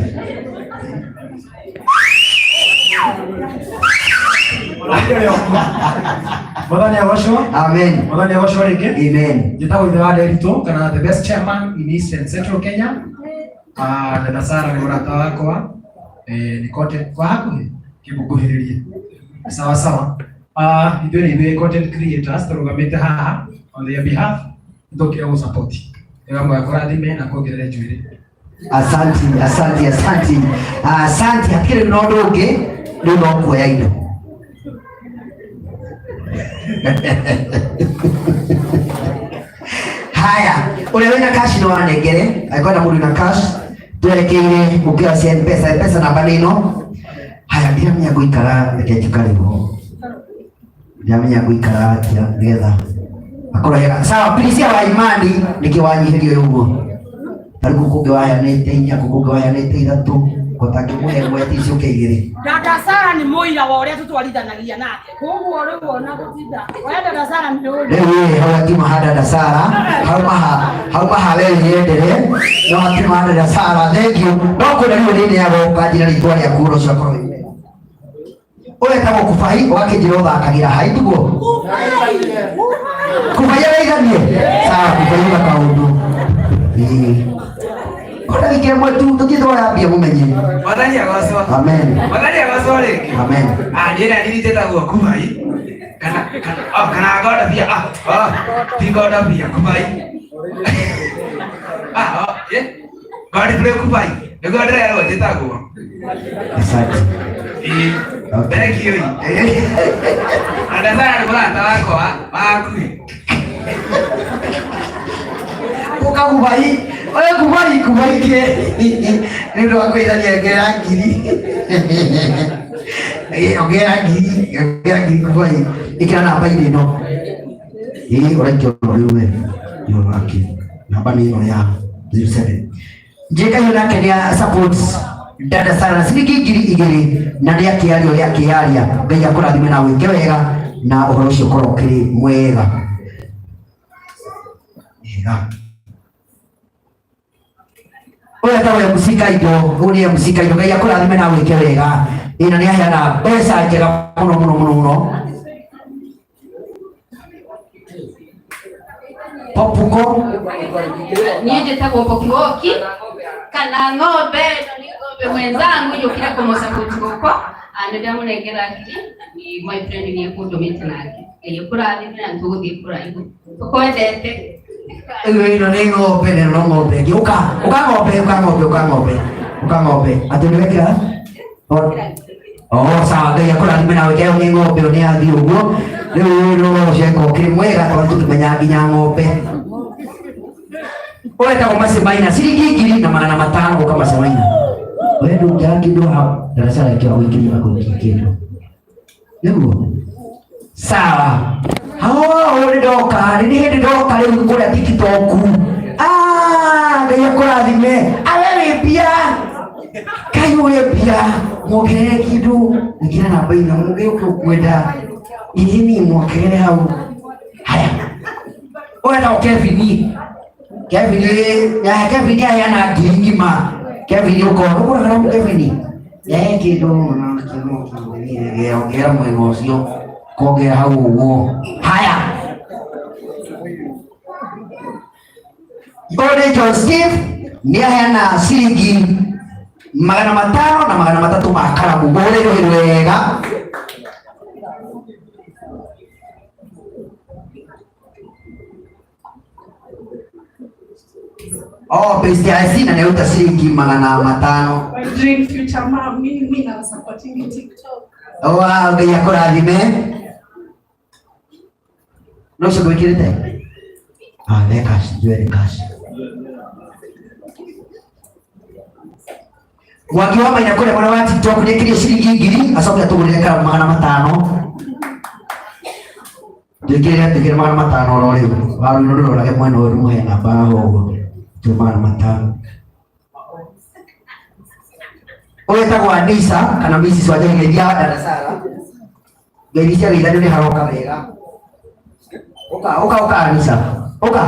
Mwathani agocwo. Amen. Mwathani agocwo rĩngĩ. Amen. Njĩtagwo ithe wa Nderitu kana the best chairman in East and Central Kenya. Ah, Dada Sara nĩ mũrata wakwa. Eh, nĩ content kwa hakuhĩ kĩmũkuhĩrĩrie. Sawa sawa. Ah, ithuĩ nĩ ithuĩ content creators tũrũgamĩte haha on their behalf, nĩtũkire gũ support. Ngai akũrathime na kuongerere njuĩrĩ. Asanti, asanti, asanti, asanti. Hatikĩrĩ na ũndũ ũngĩ, rĩu no kuoya indo. Haya, ũrĩa wĩna cash no anengere, angĩkorwo na mũndũ wĩna cash, twerekeire gũkĩra cia M-Pesa, M-Pesa namba nĩ ĩno. Haya, ndiramenya ngũikara, reke njikare ho. Ndiramenya ngũikara atĩa nĩgetha akorwo hega. Sawa, Prisia wa Imani nĩkĩ wanyihirio ũguo? Tarĩu gũkũ ũngĩ waheanĩte inya, gũkũ ũngĩ waheanĩte ithatũ, gũtangĩmũhe ĩmwe ti ciũke igĩrĩ. Dada Sara nĩ mũira wa ũrĩa tũtwarithanagia nake koguo rĩu ona gũtinda we dada Sara nĩ ũĩ Rĩu ĩ hau hakiuma ha dada Sara, hauma ha hauma ha we wĩyendere, no hakiuma ha dada Sara, thengiũ. No kwĩna rĩu nĩ neagwo ũkanjĩra rĩtwa rĩaku ũhoro ũcio akorwo wĩ mwega. Ũyũ etagwo Kubai, ũgakĩnjĩra ũthakagĩra hai tiguo? Kubai araiganie? Sawa, Kubai una kaũndũ. Ĩĩ. Kona wiki ĩmwe tu tũthiĩ tũrambia mũmenye. Mwathani agocwo. Amen. Mwathani agocwo rĩngĩ. Amen. Ah, niĩ na niĩ njĩtagwo Kubai. Kana kana oh, kana ngondobia. Ah, oh, ti ngondobia Kubai. Ah, oh, eh. Godfrey Kubai. Nĩguo ndĩrerwo njĩtagwo. Asante. Ĩĩ. Thank you. Andasara nĩ mũrata wakwa wa hakuhĩ. Uka Kubai. Oya Kubai, Kubai ke. Nĩ ũndũ wa kwĩrania ngera ngiri. Ĩĩ, ongera ngiri, ongera ngiri Kubai. Ĩkĩra namba-inĩ ĩno. Ĩĩ, ũraikio rĩu we. Nĩ ũndũ wake. Namba nĩ ĩno ya 07. Njĩka hiyo nake nĩ support dada sana ciringi ngiri igĩrĩ na nĩ akĩaria ũrĩa akĩaria. Ngai akũrathime na wĩke wega na ũhoro ũcio ũkorwo ũkĩrĩ mwega. Wega. Ũyũ etagwo MC Kaindo, ũyũ nĩ MC Kaindo. Ngai akũrathime na wĩke wega. Ĩĩ na nĩ aheana mbeca njega mũno mũno mũno mũno. Popuko Niĩ njĩtagwo Pokiwoki kana ng'ombe ĩno nĩ ng'ombe mwenzangu yũkire kũmũsupport gũkũ. Ah, nĩ ndamũnengera ngiri ni my friend nĩ ekũndũmĩte nake. Ngai akũrathime na nĩtũgũthiĩ kũraihu. Tũkwendete. Ĩno ĩno nĩ ng'ombe na no ng'ombe ĩngĩ. Ũka, ũka ng'ombe, ũka ng'ombe, ũka ng'ombe. Ũka ng'ombe. Atĩ nĩ wekĩra? Oh, sawa, Ngai akũrathime na wĩke nĩ ng'ombe ĩyo nĩ yathiĩ ũguo. Rĩu no ũceka ũkĩrĩ mwega tondũ tũkĩmenya nginya ng'ombe. Ũyũ etagwo Macemaina, ciringi ngiri na magana matano gũka Macemaina. We ndũngĩaga kĩndũ hau, ndaraca rĩngĩ agũikĩria agũikia kĩndũ. Nĩguo? Sawa. Oh, nĩ ndoka, nĩ hĩndĩ ndoka rĩu kũrĩa TikTok. Ah, Ngai akũrathime. Awe wĩ mbia. Kai ũrĩ mbia. Mwongerere kĩndũ, ĩkĩra namba ĩno, mũgĩ ũkĩ ũkwenda. Ĩni mwongerere hau. Haya. Ũyũ etagwo Kevin. Kevin, ya Kevin aheana ngiri ng'ima. Kevin ũko, ũgũraga na Kevin. Eh, kĩndũ kĩndũ ongera mwena ũcio kongera hau ũguo. Haya. Ũyũ nĩ John Steve nĩ aheana ciringi magana matano na magana matatũ ma karamu. Mũhũre rũhĩ wega. Oh, best ya na nĩaruta ciringi magana matano. My dream future mom, mimi na supporting TikTok. Wow, Ngai akũrathime. No ũcio gwĩkĩrĩte? Ah, nĩ cash, njũe nĩ cash. Mwangi wa Maina kũrĩa mwena wa TikTok nĩ ekĩrie ciringi ngiri acoke atũgũrĩre karamu magana matano. Twĩkĩrĩre twĩkĩre magana matano oro rĩu. Waru ĩno ndũrorage mwena ũyũ mũhe namba haha ũguo. Twĩ magana matano. Ũyũ etagwo Anisa kana Mrs. Wanjohi ngeithia dada Sara. Ngeithia cia geithanio nĩ haroka wega. Ũka ũka ũka Anisa. Ũka.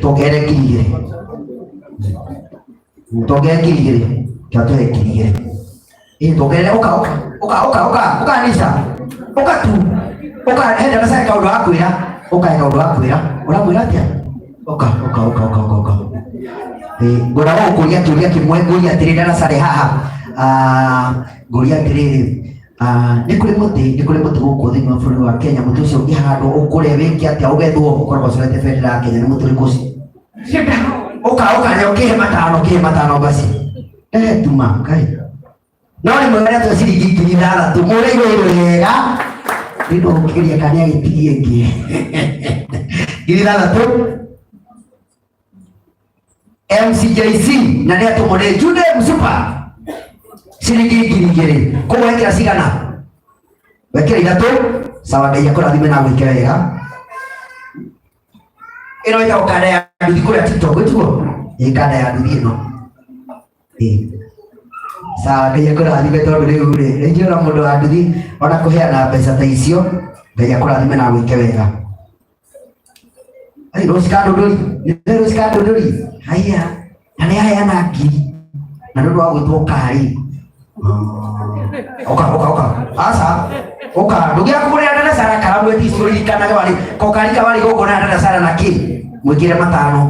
Tuongerere ngiri igĩrĩ. Tuongerere ngiri igĩrĩ. Kĩa tũhe ngiri igĩrĩ. Ĩĩ tuongerere ũka ũka ũka ũka ũka ũka Anisa. Ũka tu. Ũka he dada Sara kaũndũ gakwĩra. Ũka he kaũndũ gakwĩra. Ũramwĩra atĩa? Ũka ũka ũka ũka ũka ũka. Ngwenda gũkũria kĩũria kĩmwe ngũria atĩrĩ dada Sara haha. Ah, ngũria atĩrĩrĩ. Nĩ kũrĩ mũtĩ, nĩ kũrĩ mũtĩ gũkũ thĩinĩ wa bũrũri wa Kenya, mũtĩ ũcio ũngĩhandwo ũkũre wĩke atĩa ũgethwo ũkoragwo ũcorete bendera ya Kenya, nĩ mũtĩ ũrĩkũ ũcio? Ũka ũka nĩ ũkĩhe matano, ũkĩhe matano basi. Eh, tuma ngai. No nĩ mwega nĩ ciringi 6,000 mũrĩirwo wega. Nĩ ndũgũkĩria kana agĩtigie ĩngĩ. 6,000 MCJC na nĩ atũmwo nĩ Jude Msupa ciringi 2,000 koguo wekĩra cigana wekĩra ithatũ sawa Ngai akũrathime na gwĩke wega ĩno ĩtagwo kanda ya nduthi kũrĩa TikTok ĩtiguo ĩ kanda ya nduthi ĩno ĩ sawa Ngai akũrathime tondũ rĩu rĩ rĩngĩ ona mũndũ wa nduthi ona kũheana mbeca ta icio Ngai akũrathime na gwĩke wega Ai, rũci ka ndũndũri nĩ rũci ka ndũndũri haiya na nĩ aheana ngiri na nĩ ũndũ wa gwĩtwo kari ũka ũka ũka aca ũka ndũgĩa kũgũrĩra dada Sara karamu eti ũririkanage warĩ kokari kawarĩ gũkũ na dada Sara na kĩ mwĩkĩre matano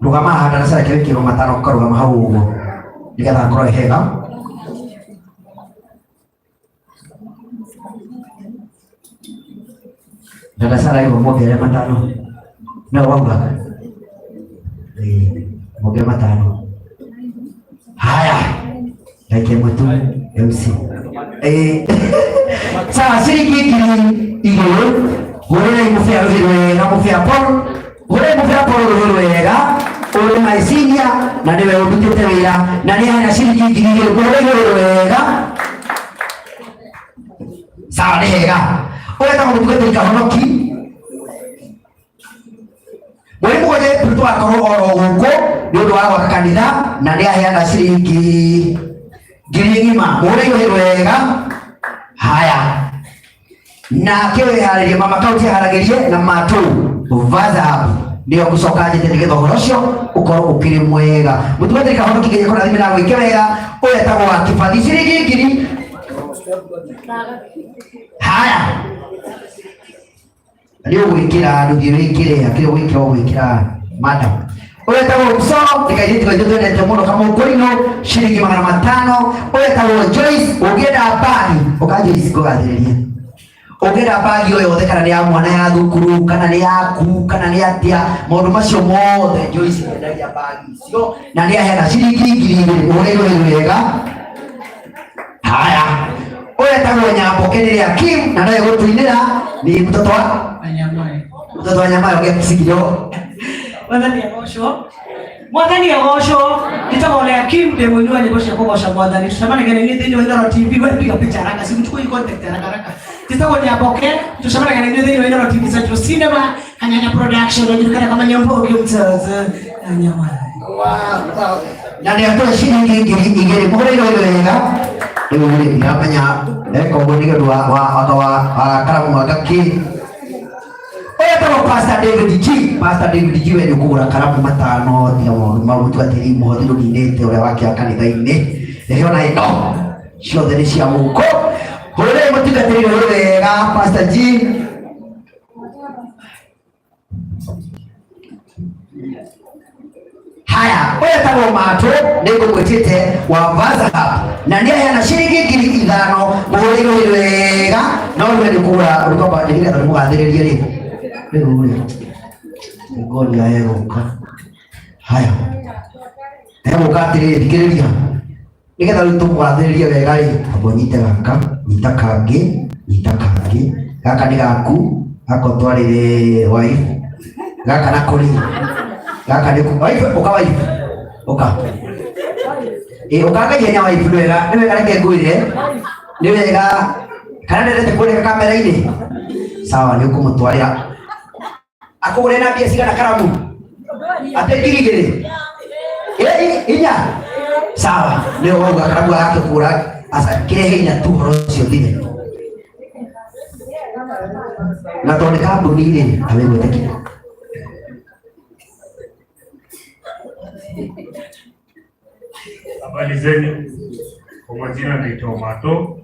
rũgama haha dada Sara kĩwĩkĩrwo matano ũkarũgama hau ũguo nĩgetha akorwo e hega Dada Sara hivyo mwongerere matano no wauga mwongerere matano haya dakika ĩmwe tu MC sawa ciringi 2,000 hũrĩrai mũbĩa rũhĩ rwega mũbĩa Paul hũrĩrai mũbĩa Paul rũhĩ rwega ũrĩ my senior na nĩwe ũndutĩte wĩra na nĩ ahena ciringi 2,000 hũrĩrai rũhĩ rwega sawa nĩ hega ũreta mũtungatĩri Kahonoki mweri mũgwanja April tũgakorwo oro gũkũ nĩ ũndũ wa gwaka kanitha na nĩ aheana ciringi 1,000 mũhũre rũhĩ rwega haya nake wĩharĩrie mama kaunti aharagĩrie na matũ WhatsApp nĩyo ngũcoka njĩte nĩgetha ũhoro ũcio ũkorwo ũkĩrĩ mwega mũtungatĩri Kahonoki nginya kũrathime na gwĩke wega ũyũ etagwo wa kĩbathi ciringi 1,000 haya nĩ ũgwĩkĩra ndũthiĩ wĩkĩre akĩrĩ ũgwĩkĩra ũgwĩkĩra madam ũyũ etagwo Mso nĩ kairĩtu gaitũ twendete mũno kamũkũinũ ciringi 500 ũyũ etagwo Joyce ũngĩenda mbagi ũka Joyce ngũgathĩrĩrie ũngĩenda mbagi o yothe kana nĩ ya mwana ya thukuru kana nĩ yaku kana nĩ atĩa maũndũ macio mothe Joyce endagia mbagi icio na nĩ aheana ciringi 2,000 ũhũrĩirwo wega haya ũyũ etagwo Nyamboke nĩ rĩa Kim na nowe gũtũinĩra ni mtoto wa mtoto wa Nyamayo ũngĩa kĩcigiro Mwathani agocwo Mwathani agocwo njĩtagwo Lea Kim ndĩ mũini wa nyĩmbo cia kũgoca Mwathani tũcemanagia na inyuĩ thĩinĩ wa Inooro TV we piga picha haraka simchukue hii contact haraka haraka njĩtagwo Nyamboke tũcemanagia na inyuĩ thĩinĩ wa Inooro TV Central Cinema Kanyanya Production najulikana kama Nyamboke mtoto wa Nyamayo na nĩ atũhe ciringi 2,000 mũhũrĩirwo wega rĩu rĩ ndiramenya eka ũguo nĩ ũndũ wa karamu anga kĩ ũyũ etagwo Pastor David G Pastor David G we nĩ ũkũgũra karamu matano tiga maũndũ mau mũtungatĩri mũhothi ndũninĩte ũrĩa wakĩra kanitha-inĩ rehe ona ĩno ciothe nĩ cia gũkũ hũrĩrai mũtungatĩri rũhĩ wega Pastor G haya ũyũ etagwo Matũ nĩ ngũmwĩtĩte wa WhatsApp na nĩ aheana ciringi 5,000 mũhũrĩirwo wega no rĩu nĩ kũgũra rũkamba nĩgetha mũgathĩrĩrie rĩ rĩu rĩ ngoria egũka haya egũka atĩrĩrĩ thikĩrĩria nĩgetha rĩu tũmũgathĩrĩrie wega rĩ amba ũnyite gaka nyita kangĩ nyita kangĩ gaka nĩ gaku gaka ũtwarĩre wife gaka nako rĩ gaka nĩ wife ũka wife ũka ĩ ũkanga ihenya wife nĩ wega nĩ wega reke ngwĩre nĩ wega kana ndendete kuoneka kamera-inĩ sawa nĩ ũkũmũtwarĩra akũgũre na mbia cigana karamu atĩ 2,000 inya sawa nĩ wauga karamu gake kũgũra aca kĩrehe inya tu ũhoro ũcio thire na tondũ nĩ kambuni rĩ awĩgwĩtĩkia Habari zenu, kwa majina naitwa Mato,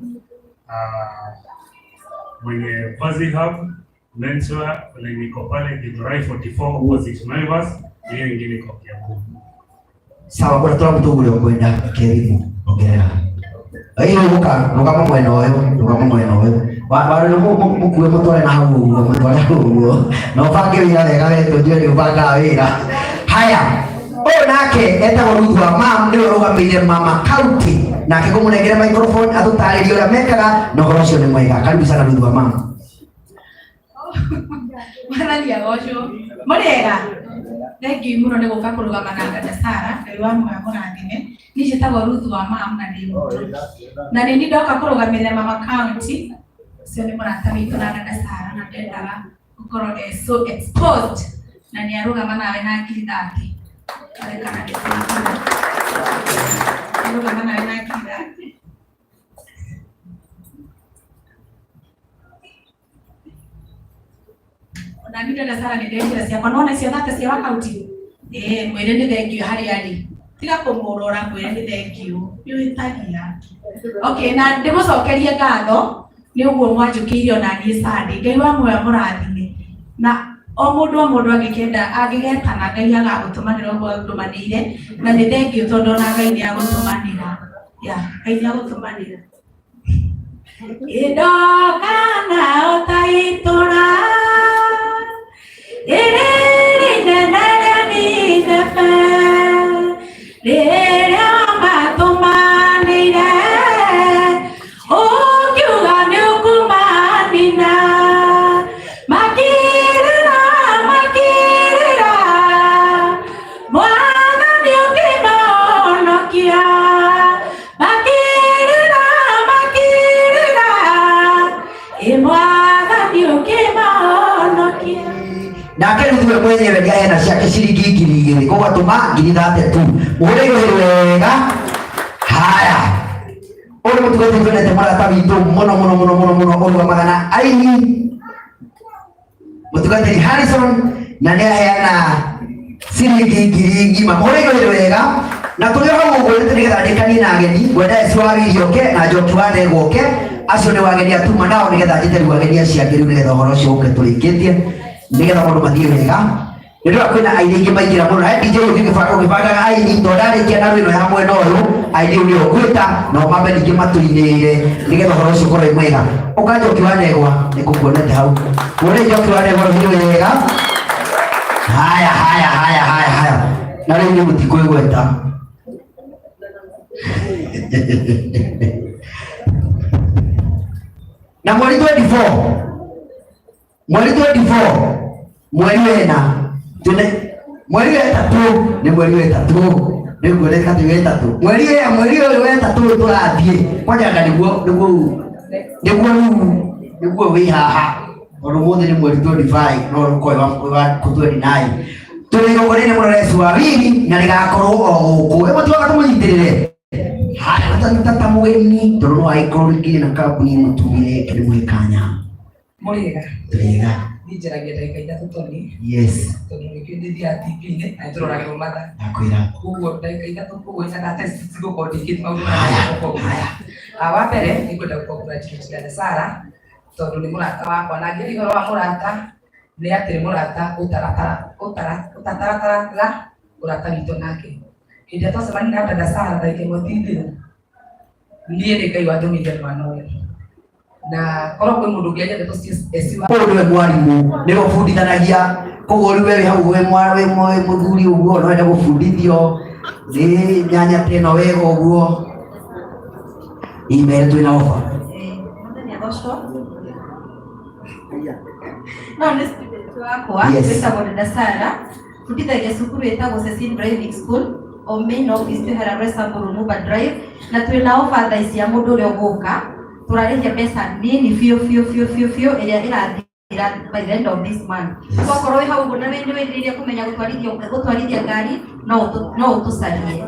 mwenye Vazi Hub Menswear, niko pale Githurai 44 opposite Naivas, hiyo ingine iko Kiambu. Sawa, bora tora mtu ule ukwenda kerimu ongerera. Ĩĩ ũka rũgama mwena ũyũ, rũgama mwena ũyũ. Warĩ mũkue mũtware na hau ũguo, mũtware hau ũguo. Na ũbange wĩra wega we tũnjue nĩ ũbangaga wĩra. Haya, ũyũ nake etagwo Ruth wa Mam, nĩwe ũrũgamĩrĩire Mama County. Nake ngũmũnengere microphone atũtarĩrie ũrĩa mekaga na ũhoro ũcio nĩ mwega. Karibu sana Ruth wa Mam. Mwathani agocwo. Mũrĩega? Thengiũ mũno nĩ gũka kũrũgama na dada Sara, Ngai wa muoyo amũrathime. Niĩ njĩtagwo Ruth wa Mam na ndĩ mũtũ. Na nĩ niĩ ndoka kũrũgamĩrĩra Mama County, ũcio nĩ mũrata witũ na dada Sara na ndendaga gũkorwo e so exposed na nĩ arũgama nawe na ngiri thate. Arekana nĩ arũgama nawe na ngiri thate. Ona niĩ dada Sara nĩ ndekĩra ciakwa nona icio thate cia wakauti ĩĩ mwĩre nĩ thengiũ harĩa arĩ tiga kũmũrora mwĩre nĩ thengiũ nĩ ũhĩtagia okay na ndĩmũcokerie ngatho nĩ ũguo mwanjũkĩire ona niĩ Sunday Ngai wa muoyo amũrathime na o mũndũ o mũndũ angĩkenda angĩgetana Ngai agagũtũmanĩra ũguo agũtũmanĩire na nĩ thengiũ tondũ ona Ngai nĩ agũtũmanĩra ya Ngai nĩ agũtũmanĩra. Ndoka nao ta itũra rĩrĩ inene rĩa Nineve rĩrĩa matũmanĩire ũkiuga nĩũkũmanina makĩrĩra makĩrĩra Mwathani ũkĩmahonokia makĩrĩra makĩrĩra ĩ Mwathani ũkĩmahonokia. Nake Ruthu we mwenyewe nĩ aheana ciake ciringi 2,000 koguo atũma ngiri thate tu. Mũhũre irũhĩ wega. Haya, ũyũ nĩ mũtungatĩri twendete mũrata witũ mũno mũno mũno mũno mũno ũrũgamaga na aini mũtungatĩri Harrison na nĩ aheana ciringi ngiri ng'ima. Mũhũre irũhĩ wega. Na tũrĩ o hau ũguo nĩgetha ndĩkanie na ageni, ngwenda Esi wa Wili oke na Njoki wa Ndegwa oke, acio nĩ ageni atuma nao nĩgetha njĩte rĩu ageni acio angĩ rĩu nĩgetha ũhoro ũcio ũke tũrĩkĩtie nĩgetha maũndũ mathiĩ wega. Nĩ ndĩrona kwĩna aini aingĩ maingĩra mũno na DJ ũngĩgĩbanga ũgĩbangaga aini tondũ ndarĩkia na rwĩno ya mwena ũyũ aini ũyũ nĩo ngwĩta nao mambe ningĩ matũinĩre nĩgetha ũhoro ũcio ũkorwo wĩ mwega. Ũka Njoki wa Ndegwa nĩngũkuonete hau. Muone Njoki wa Ndegwa rũhĩ wega. Haya haya haya haya haya. Na rĩu nĩ mũtikwĩgweta. Na mweri 24 mweri 24 mweri wena tune mweri wa ĩtatũ nĩ mweri wa ĩtatũ nĩ nguoneka ti wa ĩtatũ mweri wa mweri ũyũ wa ĩtatũ tũrathiĩ kwanja anga nĩguo nĩguo nĩguo rĩu nĩguo wĩ haha tondũ ũmũthĩ nĩ mweri 25 no rũkoe wa 29 tũrĩ igongona-inĩ mũno rĩa Yesu wa Wili na rĩgakorwo o gũkũ ĩmwe tiwaga tũmũnyitĩrĩre haya tata mũgeni tondũ no agĩkorwo rĩngĩ na kambuni mũtumire kĩrĩ kanya. Mũrĩega? Tũrĩega. Niĩ njaragia ndagĩka ithatũ Tony. Yes. Tondũ nĩkĩo ndĩ thiaga TV-inĩ na nĩtũroragĩrwo mathaa. Ndakwĩra. Koguo ndagĩka ithatũ koguo ina thate cigũkorwo ndĩkĩtie maũndũ marĩa ngũkorwo. Wa mbere nĩ ngwenda gũ congratulate dada Sarah tondũ nĩ mũrata wakwa na ngĩaria ũhoro wa mũrata nĩ atĩ nĩ mũrata ũtatarataraga ũrata witũ nake. Hĩndĩ ĩrĩa twacemania na dada Sarah ndagĩka ĩmwe ti thiru, niĩ nĩ Ngai wandũmĩire mwana ũyũ. Na korwo kwĩ mũndũ ũngĩaria ndeto cia eci wa Ũyũ nĩwe mwarimũ nĩwe ũbundithanagia koguo rĩu we wĩ hau wĩ mwa wĩ mwa wĩ mũthuri ũguo no wende gũbundithio nĩ nyanya ta ĩno wega ũguo email twĩna ofa. Mwathani agocwo. No nĩ student wakwa Yes. wĩtagwo Dada Sara bundithagia cukuru ĩtagwo Cecil Driving School o main office twĩ harĩa Roysambu Lumumba Drive na twĩna offer thaa ici ya mũndũ ũrĩa ũgũka tũrarĩhia mbeca nini biũ biũ biũ biũ biũ ĩrĩa ĩrathira by the end of this month. Twakorwo wĩ hau ũguo na wĩ nĩ wĩrirĩirie kũmenya gũtwarithia ngari no ũtũcarie.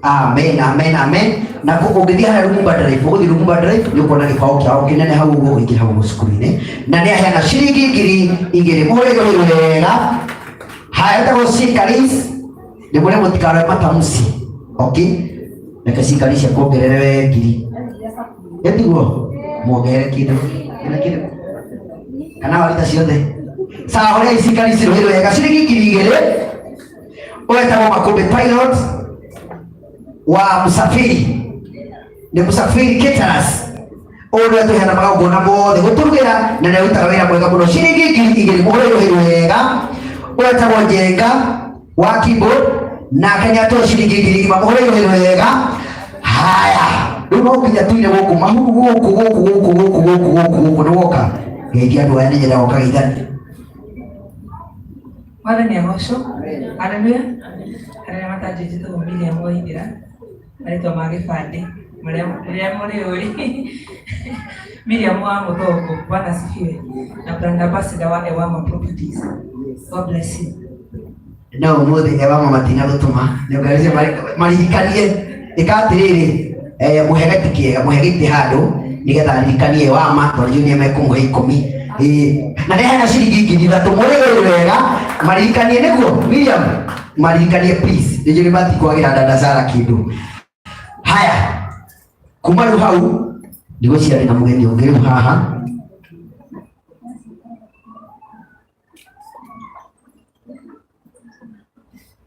Amen, amen, amen. Na ũngĩthiĩ harĩa Lumumba Drive, ũgũthiĩ Lumumba Drive nĩ ũkuona gĩbaũ kĩao kĩnene hau ũguo ũingĩre hau ũguo cukuru-inĩ. Na nĩ aheana ciringi 2,000. Mũhũre igũrũ wega. Haya, ĩtagwo Sikaris. Nĩ mũrĩa mũtikarore matamuci. Okay? Reke Sikaris akuongerere we ngiri. Ĩtiguo? Muongerere kĩndũ. Kĩna kĩndũ. Kana warita ciothe. Sawa, hũrĩrai Sikaris rũhĩ wega. Ciringi 2,000. Ũyũ etagwo Makũmbĩ Pilot wa Msafiri. Nĩ Musafiri Caterers ũyũ nĩwe tũheana magongona mothe gũtũrugĩra na nĩ arutaga wĩra mwega mũno. Ciringi 2000 mũhũre rũhĩ wega. Ũretagwo Njenga wa keyboard nake nĩ atũhe ciringi 1000 ng'ima, mũhũre rũhĩ wega. Haya, rĩu no nginya tuine gũkũ mahuru gũkũ gũkũ gũkũ gũkũ gũkũ gũkũ gũkũ nĩ woka geithia andũ aya nĩ nyenda goka geithania. Mwathani agocwo. Haleluya. Arĩa matanjũĩ njĩtagwo Miriam Waithera, marĩtwa ma gĩbandĩ marĩa rĩrĩa mũrĩũĩ. Miriam wa Mũthongo, Bwana asifiwe. Na brand ambassador wa Ewama Properties. God bless you. No umuthi ewama matina gutuma nĩngarĩcie maririkanie ĩka atĩrĩrĩ, mũhe gĩtĩ kĩega, mũhe gĩtĩ handũ nĩgetha aririkanie ewama tondũ nĩ mekũmũhe 10. Ĩĩ, na nĩheana ciringi 3000 mũrĩgũrĩ wega maririkanie nĩguo Miriam maririkanie please nĩnjũĩ nĩ matikwagĩra dada Sara kĩndũ. Haya, kuma rĩu hau ndigũciarĩ na mũgeni ũngĩ rĩu haha.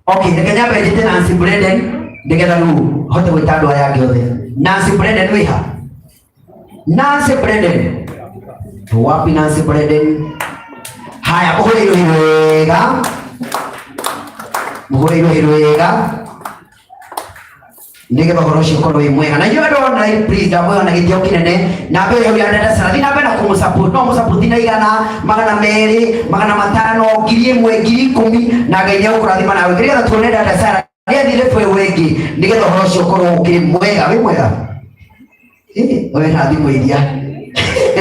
Okay, reke nyambe njĩte Nancy Brenden nĩgetha rĩu hote gwĩta andũ aya angĩ othe. Nancy Brenden wĩ ha? Nancy Brenden. Wapi Nancy Brenden? Haya, mũhũre irũhi wega. Mũhũre irũhi wega nigetha ũhoro ũcio ũkorwo wĩ mwega. Na inyuĩ andũ online please ndamwĩra na gĩtĩo kĩnene na mbere hau ya dada Sara thiĩ na mbere na kũmũsupport, no mũsupport na 100, 200, 500, 1000, 10,000 na Ngai nĩegũkũrathima nawe nĩgetha tuone dada Sara nĩathire bũrũri wĩngĩ nĩgetha ũhoro ũcio ũkorwo ũkĩrĩ mwega. Wĩ mwega? Ĩĩ, we na thimũ iria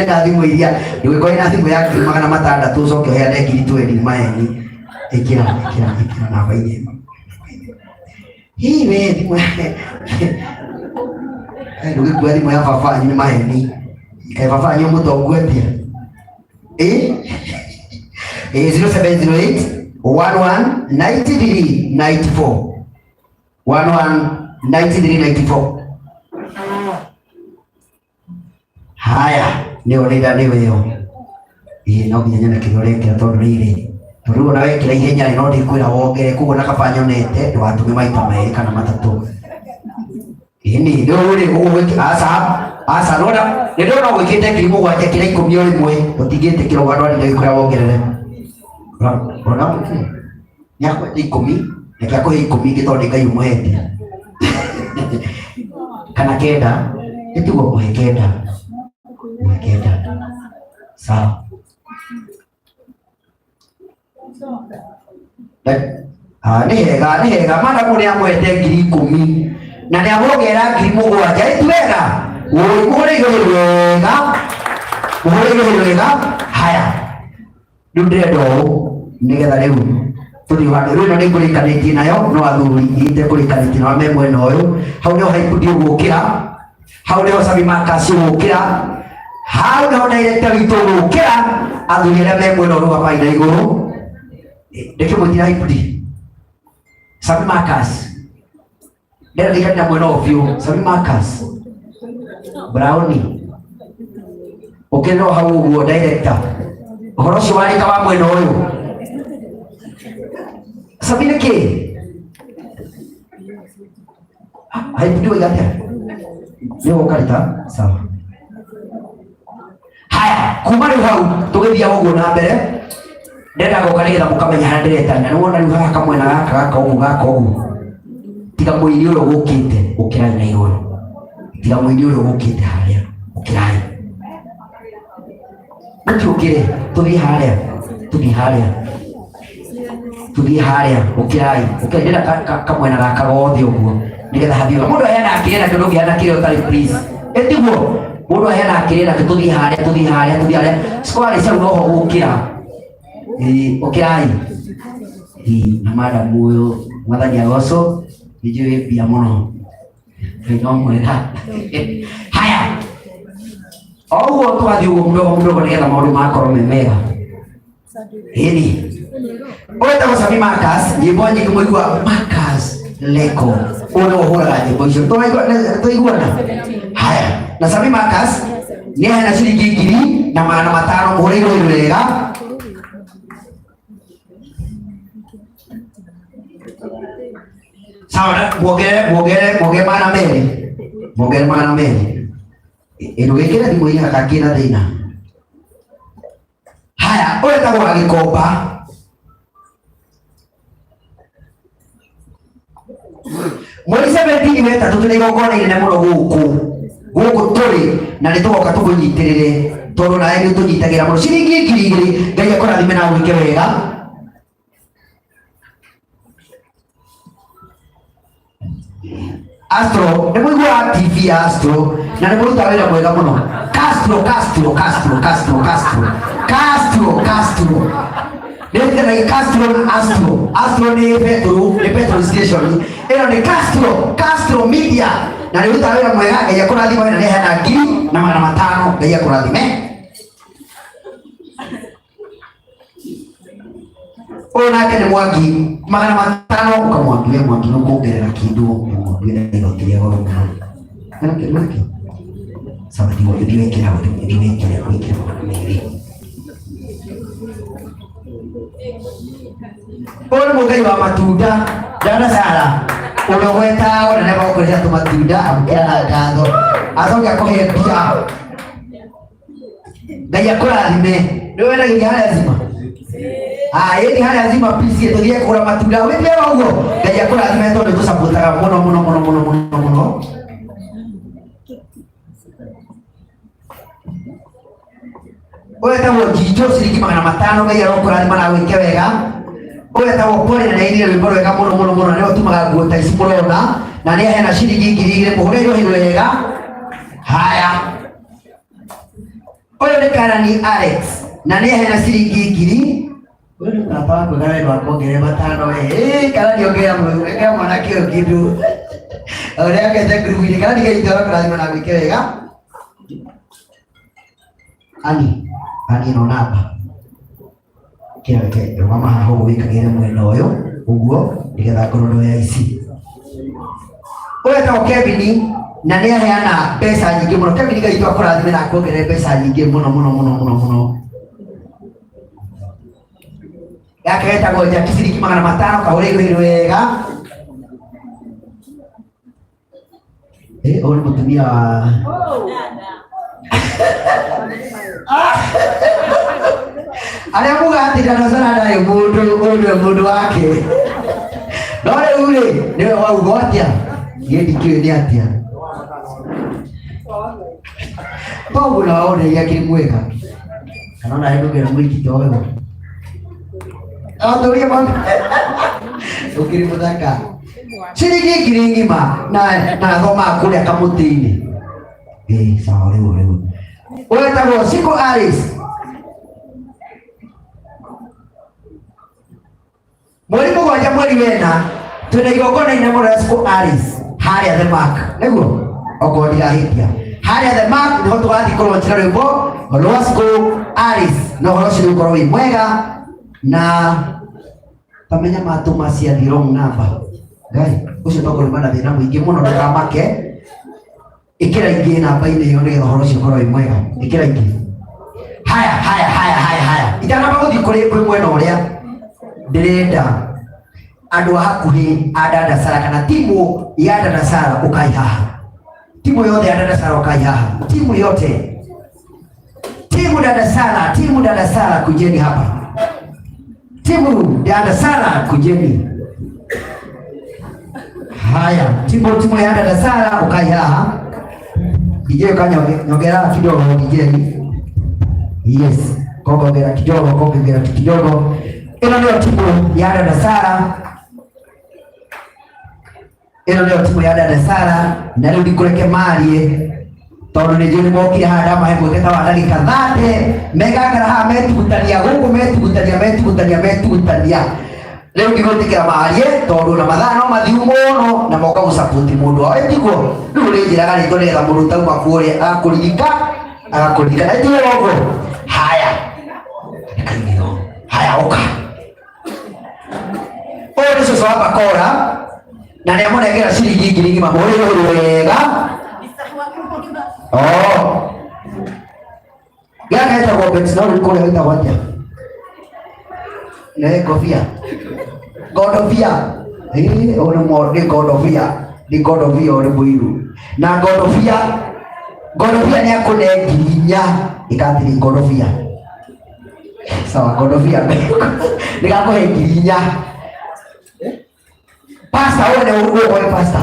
na thimũ iria ndũgĩkorwo na thimũ ya 600,000 ũcoke ũheane 20,000 maheni. Ĩkĩra ĩkĩra ĩkĩra namba-inĩ ĩno. Hii we thimũ ndũgĩkua thimũ ya baba wanyu nĩ maheni. Kaĩ baba wanyu mũtongu atĩa? Ĩĩ 0708 11 93 94 11 93 94. Haya, nĩyo nĩ nĩyo ĩyo. Ĩĩ no nginya nyone kĩrĩa ũrekĩra tondũ rĩrĩ tondũ rĩu ona wekĩra ihenya rĩ no ndĩkwĩra wongere koguo na kaba nyonete ndũgatũme maita merĩ kana matatũ. Ĩni rĩu rĩ ũgwĩkĩra aca aca nona nĩ ndĩrona ũgwĩkĩte 7,000 kĩra 10 o rĩmwe ũtingĩtĩkĩra ũguo andũ arĩa ndĩkwĩra wongerere. Ona mũkĩra nĩ akwenda 10 reke akũhe 10 ingĩ tondũ nĩ Ngai ũmũhete kana 9 nĩtiguo mũhe 9 mũhe 9 sawa. Nĩ hega nĩ hega madamu nĩ amwete 10,000 na nĩ amwongerera 7,000 ĩti wega ũĩ mũhũre igũrũ wega mũhũre igũrũ wega. Haya rĩu ndĩrenda ũũ nĩgetha rĩu tũthiĩ handũ rĩu ĩno nĩ ngũrĩkanĩtie nayo no athuri itekũrĩkanĩtie nao me mwena ũyũ hau nĩho haikundi ũgũkĩra hau nĩho Sami Marcus ũgũkĩra hau nĩho director witũ ũgũkĩra athuri arĩa me mwena ũyũ rũgamai na igũrũ ndĩkĩmwĩtira haikundi Sami Marcus ndĩrarikania na mwena ũyũ biũ Sami Marcus Brownie ũkĩrĩrwo hau ũguo director ũhoro ũcio warĩka wa mwena ũyũ Sami nĩ kĩ haikundi waiga atĩa nĩ ũgũkarita sawa. Haya, kuma rĩu hau tũgĩthiaga ũguo na mbere ndĩrenda gũka nĩgetha mũkamenya harĩa ndĩretania. Nĩ wona rĩu haha kamwena gaka gaka ũguo gaka ũguo tiga mũini ũyũ ũgũkĩte ũkĩrai na igũrũ tiga mũini ũyũ ũgũkĩte harĩa ũkĩrai mũtiũkĩre tũthiĩ harĩa tũthiĩ harĩa tũthiĩ harĩa ũkĩrai ũkĩrai ndĩrenda kamwena gaka gothe ũguo nĩgetha hathiĩ wega. Mũndũ aheanaga kĩrĩa nakĩo ndũngĩheana kĩrĩa ũtarĩ please ĩtiguo mũndũ aheanaga kĩrĩa nakĩo tũthiĩ harĩa tũthiĩ harĩa tũthiĩ harĩa square cau noho gũkĩra. Ĩĩ ũkĩrai. Ĩĩ na madamu ũyũ mwathani agocwo nĩnjũĩ mbia mũno Ngai no mwega. Haya, o ũguo tũgathiĩ ũguo mũdogo mũdogo nĩgetha maũndũ makorwo me mega. Ĩni ũyũ Sami Marcus nyĩmbo nyingĩ mũigua Marcus Leko ũyũ nĩwe ũhũraga nyĩmbo icio twaiguana. Haya, na Sami Marcus nĩ aheana ciringi 1,500 mũhũrĩirwo wega. Sawa, muongerere muongerere muongerere 200. Mongerere magana merĩ. Ndũgĩkĩre thimũ-inĩ gaka kĩna thĩna. Haya, ũyũ etagwo Gagĩkomba. Mweri 17 wetatũ tũrĩ igongona inene mũno gũkũ gũkũ tũrĩ na nĩ tũgoka tũkũnyitĩrĩre tondũ nawe nĩ ũtũnyitagĩra mũno ciringi 2000. Ngai akũrathime na ũgwĩke wega. Astro nĩ mũiguaga TV ya Astro na nĩ mũrutaga wĩra mwega mũno. Castro Castro Castro Castro Castro Castro Castro nĩ ũtiganagia Castro na Astro. Astro nĩ petrol, nĩ petrol station. Ĩno nĩ Castro Castro Media na nĩ ũrutaga wĩra mwega. Ngai akũrathime na nĩ aheana 1500. Ngai akũrathime. Ũyũ nake nĩ Mwangi 500. Ũkamwangi we Mwangi nĩ ũkuongerera kĩndũ. Mwangi wĩna igoti rĩa goro mũno. Kana kĩndũ gĩkĩ sawa, ndio ndio wekera ndio wekera wekera 200. Ũyũ nĩ mũgai wa matunda Dada Sara ũrĩa ũgwetaga na nĩ egũkũrĩha tũmatunda amũkĩra na ngatho acoke akũhe mbia. Ngai akũrathime. Nĩ wendagĩria harĩa zima ĩni harĩa zima PC tũthiĩ kũgũra matunda wĩthiaga ũguo. Ngai akũrathime tondũ tũcapotaga mũno mũno mũno mũno mũno mũno. Ũyũ etagwo Njijo ciringi 500. Ngai arokũrathima na gwĩke wega. Ũyũ etagwo Pole na nĩainire rwĩmbo rwega mũno mũno mũno, nĩwe ũtumaga nguo ta ici mũrona na nĩ aheana ciringi 2000. Mũhũre rũhĩ wega. Haya, ũyũ nĩ Karani Alex na nĩ aheana ciringi 1000. Ũyũ nĩ mũrata wakwa Karani wakuongerera 5 we. Ĩ Karani ongerera ongerera mwanake ũyũ kĩndũ ũrĩa akete ngurubu-inĩ. Karani Ngai witũ arokũrathima na gwĩke wega. Ani ani ĩno namba kĩreke rũgama haha ũguo wĩkagĩre mwena ũyũ ũguo nĩgetha ngorwo ndoya ici. Ũyũ etagwo Kevin na nĩ aheana mbeca nyingĩ mũno. Kevin Ngai witũ akũrathime na akuongerere mbeca nyingĩ mũno mũno mũno mũno mũno. Gaka getagwo Jackie ciringi 500. Kahũre igũrũ wega. Ũyũ nĩ mũtumia wa arĩa muga atĩ Dada Sara ndarĩ mũndũ. Ũyũ nĩwe mũndũ wake no rĩu rĩ nĩwe wauga atĩa niĩ ndikĩũĩ nĩ atĩa koguo na waona iria kĩrĩ mwega kana ona ndũgera mũiki ta ũyũ atũrie ũkĩrĩ mũthaka ciringi 1000 ng'ima na na athomaga kũrĩa kamũtĩ-inĩ. Ĩ sawa rĩu rĩu ũyũ etagwo Siko Alice. Mweri 7 mweri wena twĩna igongona inene mũno rĩa Siko Alice harĩa The Mark, nĩguo okorwo ndirahĩtia harĩa The Mark nĩho tũgathiĩ kũronjera rwĩmbo rwa Siko Alice na ũhoro ũcio nĩũkorwo wĩ mwega na tamenya matũma ciathiĩ wrong number. Ngai ũcio tokorwo uma na thĩna mũingĩ mũno ndũkamake. Ĩkĩra ingĩ namba-inĩ ĩyo nĩgetha ũhoro ũcio ũkorwo wĩ mwega. Ĩkĩra ingĩ. Haya haya haya haya haya, itanamba gũthiĩ kũrĩ kwĩ mwena ũrĩa ndĩrenda andũ a hakuhĩ a Dada Sara kana timu ya Dada Sara ũkai haha. Timu yothe ya Dada Sara ũkai haha. Timu yote, timu Dada Sara, timu Dada Sara kujeni hapa. Timu Dada Sara kujeni. Haya, timu ya Dada Sara ukai haha. DJ kanyongera kidogo DJ. Yes, kongera kidogo, kongera kidogo. Ĩno nĩyo timu ya Dada Sara. Ĩno nĩyo timu ya Dada Sara na rĩu ndikũreke marie tondũ nĩ njũĩ nĩ mokire haha ndamahe mweke ta wa ndagĩka 30 megakara haha metugutania gũkũ metugutania metugutania metugutania. Rĩu ndigwĩtĩkĩra marie tondũ na mathaa no mathiu mũno na moka gũcapoti mũndũ wao ĩtiguo. Rĩu ũrĩnjĩraga rĩtwa nĩgetha mũndũ ũtauma kũrĩa agakũririka agakũririkana ĩtiguo ũguo. Haya, kaimĩro haya ũka. Ũyũ nĩ cũcũ wa Bakora na nĩ amũnengera ciringi 1000 ng'ima. Mũhũre igũrũ wega. Oh. Gaka getagwo Bet no rĩu kũrĩa gwĩtagwo atĩa? Nĩ ngobia. Ngondobia. Ĩĩ, ũyũ nĩ nĩ ngondobia. Nĩ ngondobia ũrĩ mũirũ na ngondobia ngondobia nĩ akũne 4,000 ĩkatĩrĩ ngondobia sawa ngondobia nĩ gakũhe 4,000 pasta wewe nĩ ũgũĩ pasta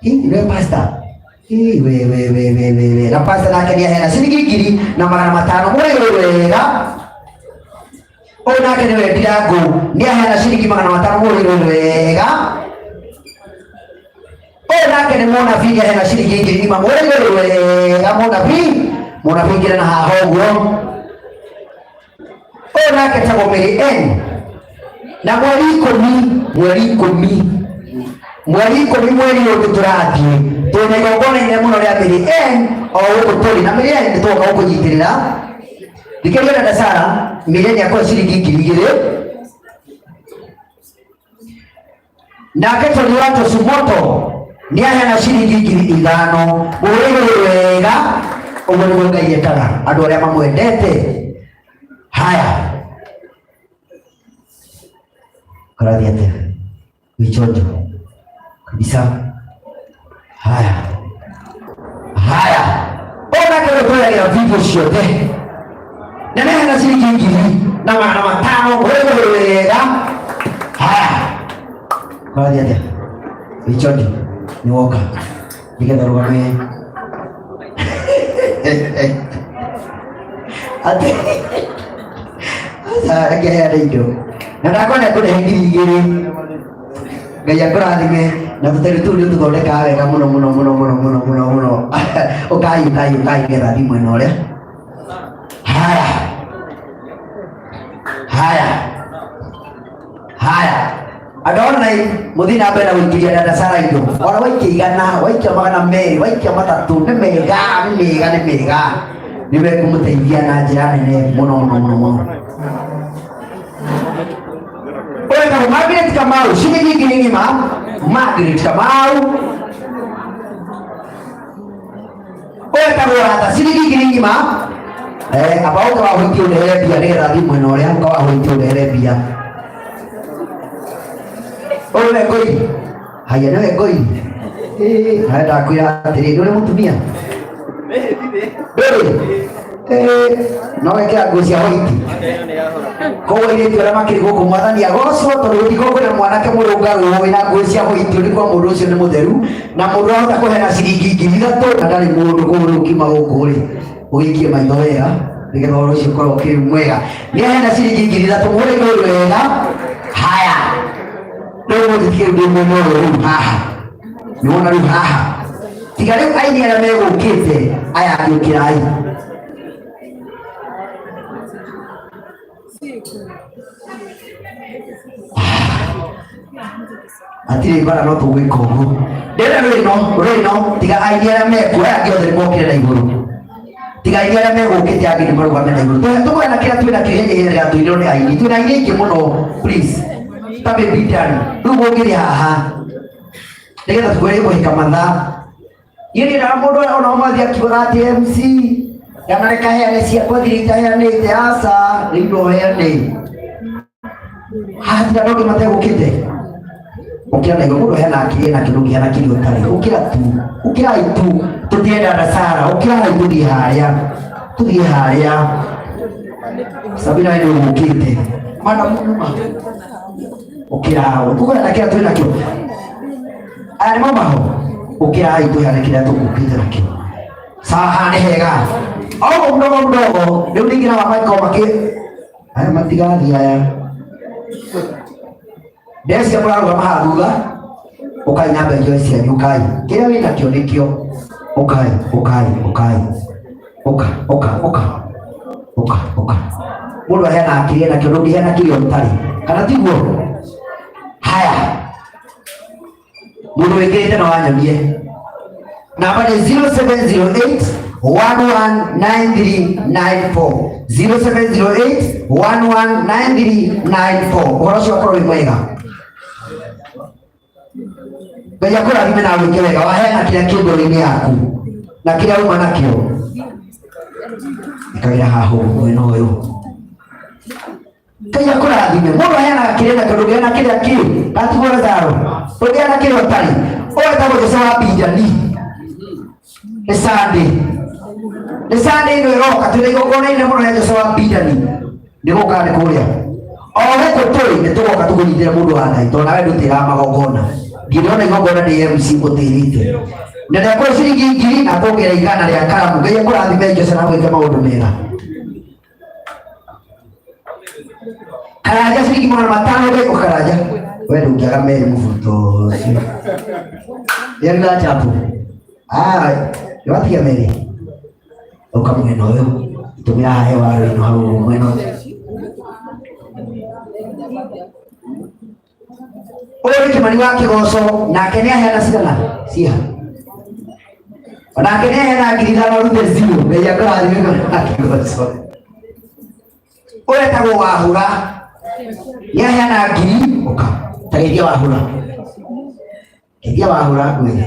hihi nĩwe pasta. Ii, we we we we we we na pasta nake nĩ aheana ciringi 1,500 mũrĩ wega. Ũyũ nake nĩwe Ndirangu nĩ aheana ciringi 500 mũrĩ wega. Ũyũ nake nĩ mũnabii nĩ aheana ciringi 1,000 mũrĩ wega. Mũnabii mũnabii ngira na haha ũguo. Ũyũ nake tagwo Mary N na mweri ikũmi mweri ikũmi mweri ikũmi mweri ũyũ tũrathiĩ twĩna igongona inene mũno rĩa Mary N o gũkũ tũrĩ na Mary N nĩtũgoka gũkũnyitĩrĩra. Thikĩrĩria dada Sara, Mary N akũhe ciringi 2,000 nake Tony wa Tosumoto nĩ aheana ciringi 5,000 mũhũre igũrũ wega. Ũguo nĩguo Ngai ekaga andũ arĩa mamwendete. Haya, kũrathiĩ atĩa? Wichonjo kabisa. Haya haya, ona kero tũragĩra video ciothe na nĩaheana ciringi 1,500 mũhũre igũrũ wega. Haya, kũrathiĩ atĩa? Wichonjo nĩ woka nĩgetha ũrũgame atĩ aca reke heane indo na ndakona kũrehe 2,000. Ngai akũrathime na tũteru tũu nĩ ũtũthondekaga wega mũno mũno mũno mũno mũno mũno mũno. Ũkai ũkai ũkai nĩgetha thiĩ mwena ũrĩa. Haya haya haya, andũ online mũthiĩ na mbere na gũikĩria dada Sara indo. Ona waikia 100, waikia 200, waikia 300, nĩ mega nĩ mega nĩ mega, nĩ mekũmũteithia na njĩra nene mũno mũno mũno mũno. Ũyũ etagwo Margaret Kamau, ciringi 1,000. Margaret Kamau. Ũyũ etagwo Rata, ciringi 1,000. Amba ũke wahũitie ũndehere mbia nĩgetha thiĩ mwena ũrĩa, ũka wahũitie ũndehere mbia. Ũyũ nĩwe Ngũi. Haya nĩwe Ngũi. Ĩĩ, haya ndakwĩra atĩrĩ, ndũrĩ mũtumia? Ndũrĩ? Ĩĩ, no wekĩra nguo cia white. Koguo airĩtu arĩa makĩrĩ gũkũ mwathani agocwo tondũ gũtikorwo kwĩna mwanake mũrũngarũ wĩna nguo cia white ũrĩ kwa mũndũ ũcio nĩ mũtheru na mũndũ ahota kũheana ciringi 3,000 na ndarĩ mũndũ. Koguo rĩu ũkiuma gũkũ rĩ ũgĩikie maitho wega nĩgetha ũhoro ũcio ũkorwo ũkĩrĩ mwega. Nĩ aheana ciringi 3,000 mũhũre igũrũ wega. Haya rĩu mũthikĩrĩu ndĩ mwena ũyũ rĩu haha nĩwona rĩu haha tiga rĩu aini arĩa megũkĩte aya angĩ ũkĩrai. Hatirĩ mbara no tũgwĩka ũguo ndĩrenda rwĩno rwĩno tiga aini arĩa mekuo aya angĩ othe nĩmokire na igũrũ tiga aini arĩa megũkĩte angĩ nĩmarũgame na igũrũ tũkũgana kĩrĩa twĩna kĩo hĩndĩ ĩrĩa tũinĩrwo nĩ aini twĩna aini aingĩ mũno please ta baby Dan rĩu mũngĩrĩ haha nĩgetha tũkwĩre kũhĩka mathaa niĩ ndĩraga mũndũ ona ũmũthĩ akiugaga atĩ MC ndanareka heane ciakwa thirĩ itaheanĩte aca rĩu no heane haha tiga andũ angĩ mategũkĩte ũkĩra na igũrũ mũndũ aheanaga kĩrĩa na kĩndũ ũngĩheana kĩrĩa ũtarĩ ũkĩra tu ũkĩrai tu tũtirenda na Sara ũkĩrai tũthiĩ harĩa tũthiĩ harĩa Sabina we nĩ ũgũkĩte mana mũnuma ũkĩra hau tũkũheana kĩrĩa twĩ nakĩo aya nĩ maumaho ũkĩrai tũheane kĩrĩa tũgũkĩte nakĩo sawa haha nĩ hega o mdogo mdogo rĩu ningĩ na Michael makĩ aya matigathiĩ aya ndecia mũrarũgama haha thutha ũkai na mbeca cianyu ũkai kĩrĩa wĩ nakĩo nĩkĩo ũkai ũkai ũkai ũka ũka ũka ũka ũka mũndũ aheanaga kĩrĩa nakĩo ndũngĩheana kĩrĩa ũtarĩ kana tiguo haya mũndũ wĩkĩrĩte no anyonie namba nĩ 0708 119394 0708 119394 ũhoro ũcio wakorwo wĩ mwega Ngai akũrathime na agwĩke wega waheana kĩrĩa kĩ ngoro-inĩ yaku na kĩrĩa uma nakĩo ĩkagĩra haha ũguo mwena ũyũ Ngai akũrathime mũndũ aheanaga kĩrĩa nakĩo ndũngĩheana kĩrĩa kĩ gatigwo Lazaro ndũngĩheana kĩrĩa ũtarĩ Ũyũ etagwo Jose wa Bindani. Nĩ Sunday. Nĩ Sunday ĩno ĩroka twĩna igongona inene mũno rĩa Jose wa Bindani. Nĩ gũka nĩ kũrĩa. O gũkũ tũrĩ nĩ tũgoka tũkũnyitĩre mũndũ wa Ngai tondũ nawe ndũtĩraga magongona. Ngĩrona igongona nĩ MC ũtĩrĩte. Na ndekũhe ciringi ngiri na kuongerera igana rĩa karamu. Ngai akũrathime Jose na gwĩka maũndũ mega. Karanja ciringi 500 Ngai ũkaranja. We ndũngĩaga meri mũbuto ũcio. Yari chapu. Ah, nĩwatiga meri. Ũka mwena ũyũ. Tũmĩra hahe waro ĩno hau mwena ũyũ. Ũyũ nĩ Kĩmani wa Kĩgoco nake nĩ aheana cigana ciha onake nĩ aheana 5,000 rute zero Ngai akũrathime Kĩmani wa Kĩgoco. Ũyũ etagwo Wahũra nĩ aheana ngiri ũka tageithia Wahũra geithia Wahũra ngwĩre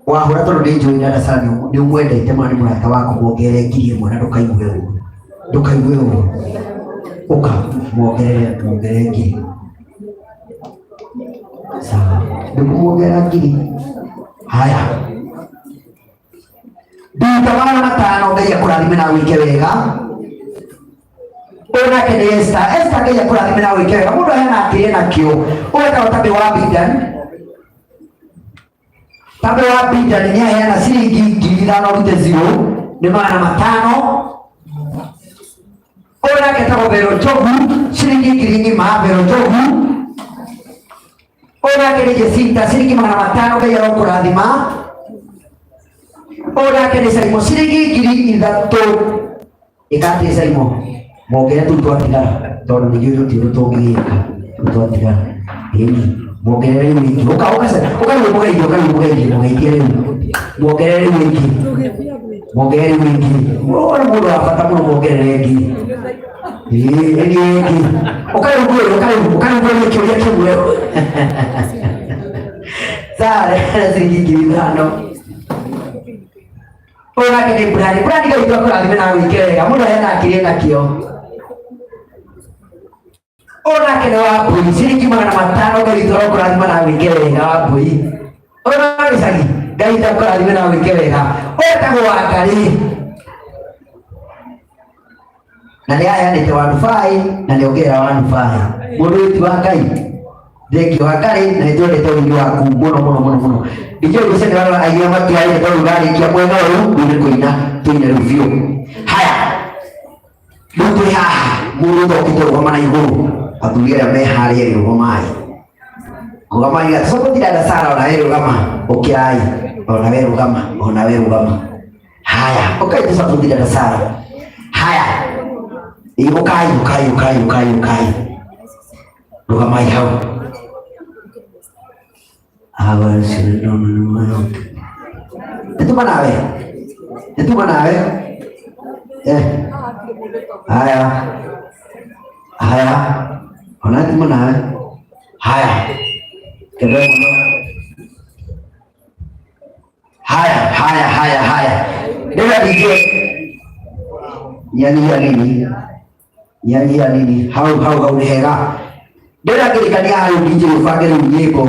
Wahũra tondũ nĩ njũĩ dada sana nĩ ũmwendete mũno nĩ mũrata waku muongerere 1,000 na ndũkaigue ũru ndũkaigue ũru ũka muongerere muongerere ngiri sawa ndũkũmuongerera ngiri haya nduta 500 Ngai akũrathime na wĩke wega ũyũ nake nĩ Esther Esther Ngai akũrathime na wĩke wega mũndũ aheana kĩrĩa nakĩo ũyũ etagwo Tabĩ wa Bidan Tabĩ wa Bidan nĩ aheana ciringi 5,000 rute zero nĩ 500 ũyũ nake etagwo Vero Njogu ciringi 1,000 Vero Njogu ũyũ nake nĩ Jacinta ciringi 500 Ngai arokũrathima ũyũ nake nĩ Saimo ciringi 3,000 ĩka atĩ Saimo mwongere tũu twatigara tondũ nĩ njũĩ tũtirĩ tũngĩgĩka tũu twatigara ĩni mwongerere rĩu ingĩ ũka ũka ũka rĩu mũgeithie ũka rĩu mũgeithie mũgeithie rĩu mwongerere rĩu ingĩ mwongerere rĩu ingĩ ũyũ nĩ mũndũ wa bata mũno mwongerere ingĩ ĩĩ ĩni ĩngĩ ũka rĩu ngwĩre ũka rĩu ũka rĩu ngwĩre kĩũria kĩmwe Sare ciringi 5,000 ũyũ nake nĩ Brani Brani Ngai witũ akũrathime na wĩke wega mũndũ aheana kĩrĩa nakĩo ũyũ nake nĩ Wambui ciringi 500 Ngai witũ arokũrathima na wĩke wega Wambui ũyũ nĩ wa gĩcagi Ngai witũ akũrathime na wĩke wega ũyũ etagwo Wangarĩ na nĩ aheanĩte wanubai na nĩ ongerera wanubai mũndũ ũyũ ti wa Ngai thengio wa Ngai na nĩ twendete ũini waku mũno mũno mũno mũno ndijũĩ gũcene warora aingĩ matiarĩte tondũ ndarĩkia mwena ũyũ rĩu nĩ kũina tũine rĩu biũ haya rĩu twĩ haha mũndũ ũtokĩte rũgama na igũrũ athuri arĩa me harĩa rũgamai rũgamai tũcokotira dada Sara ona we rũgama ũkĩrai ona we rũgama ona we rũgama haya ũkai tũcokotira dada Sara haya ũkai ũkai ũkai ũkai ũkai rũgamai hau hawa nĩtuma nawe nĩtuma nawe haya haya ona nĩtuma nawe haya kende mũno haya haya haya haya ndĩra DJ nyanyia nini nyanyia nini hau hau hau nĩ hega ndĩra ngĩrikania hau DJ ũbange rĩu nyĩmbo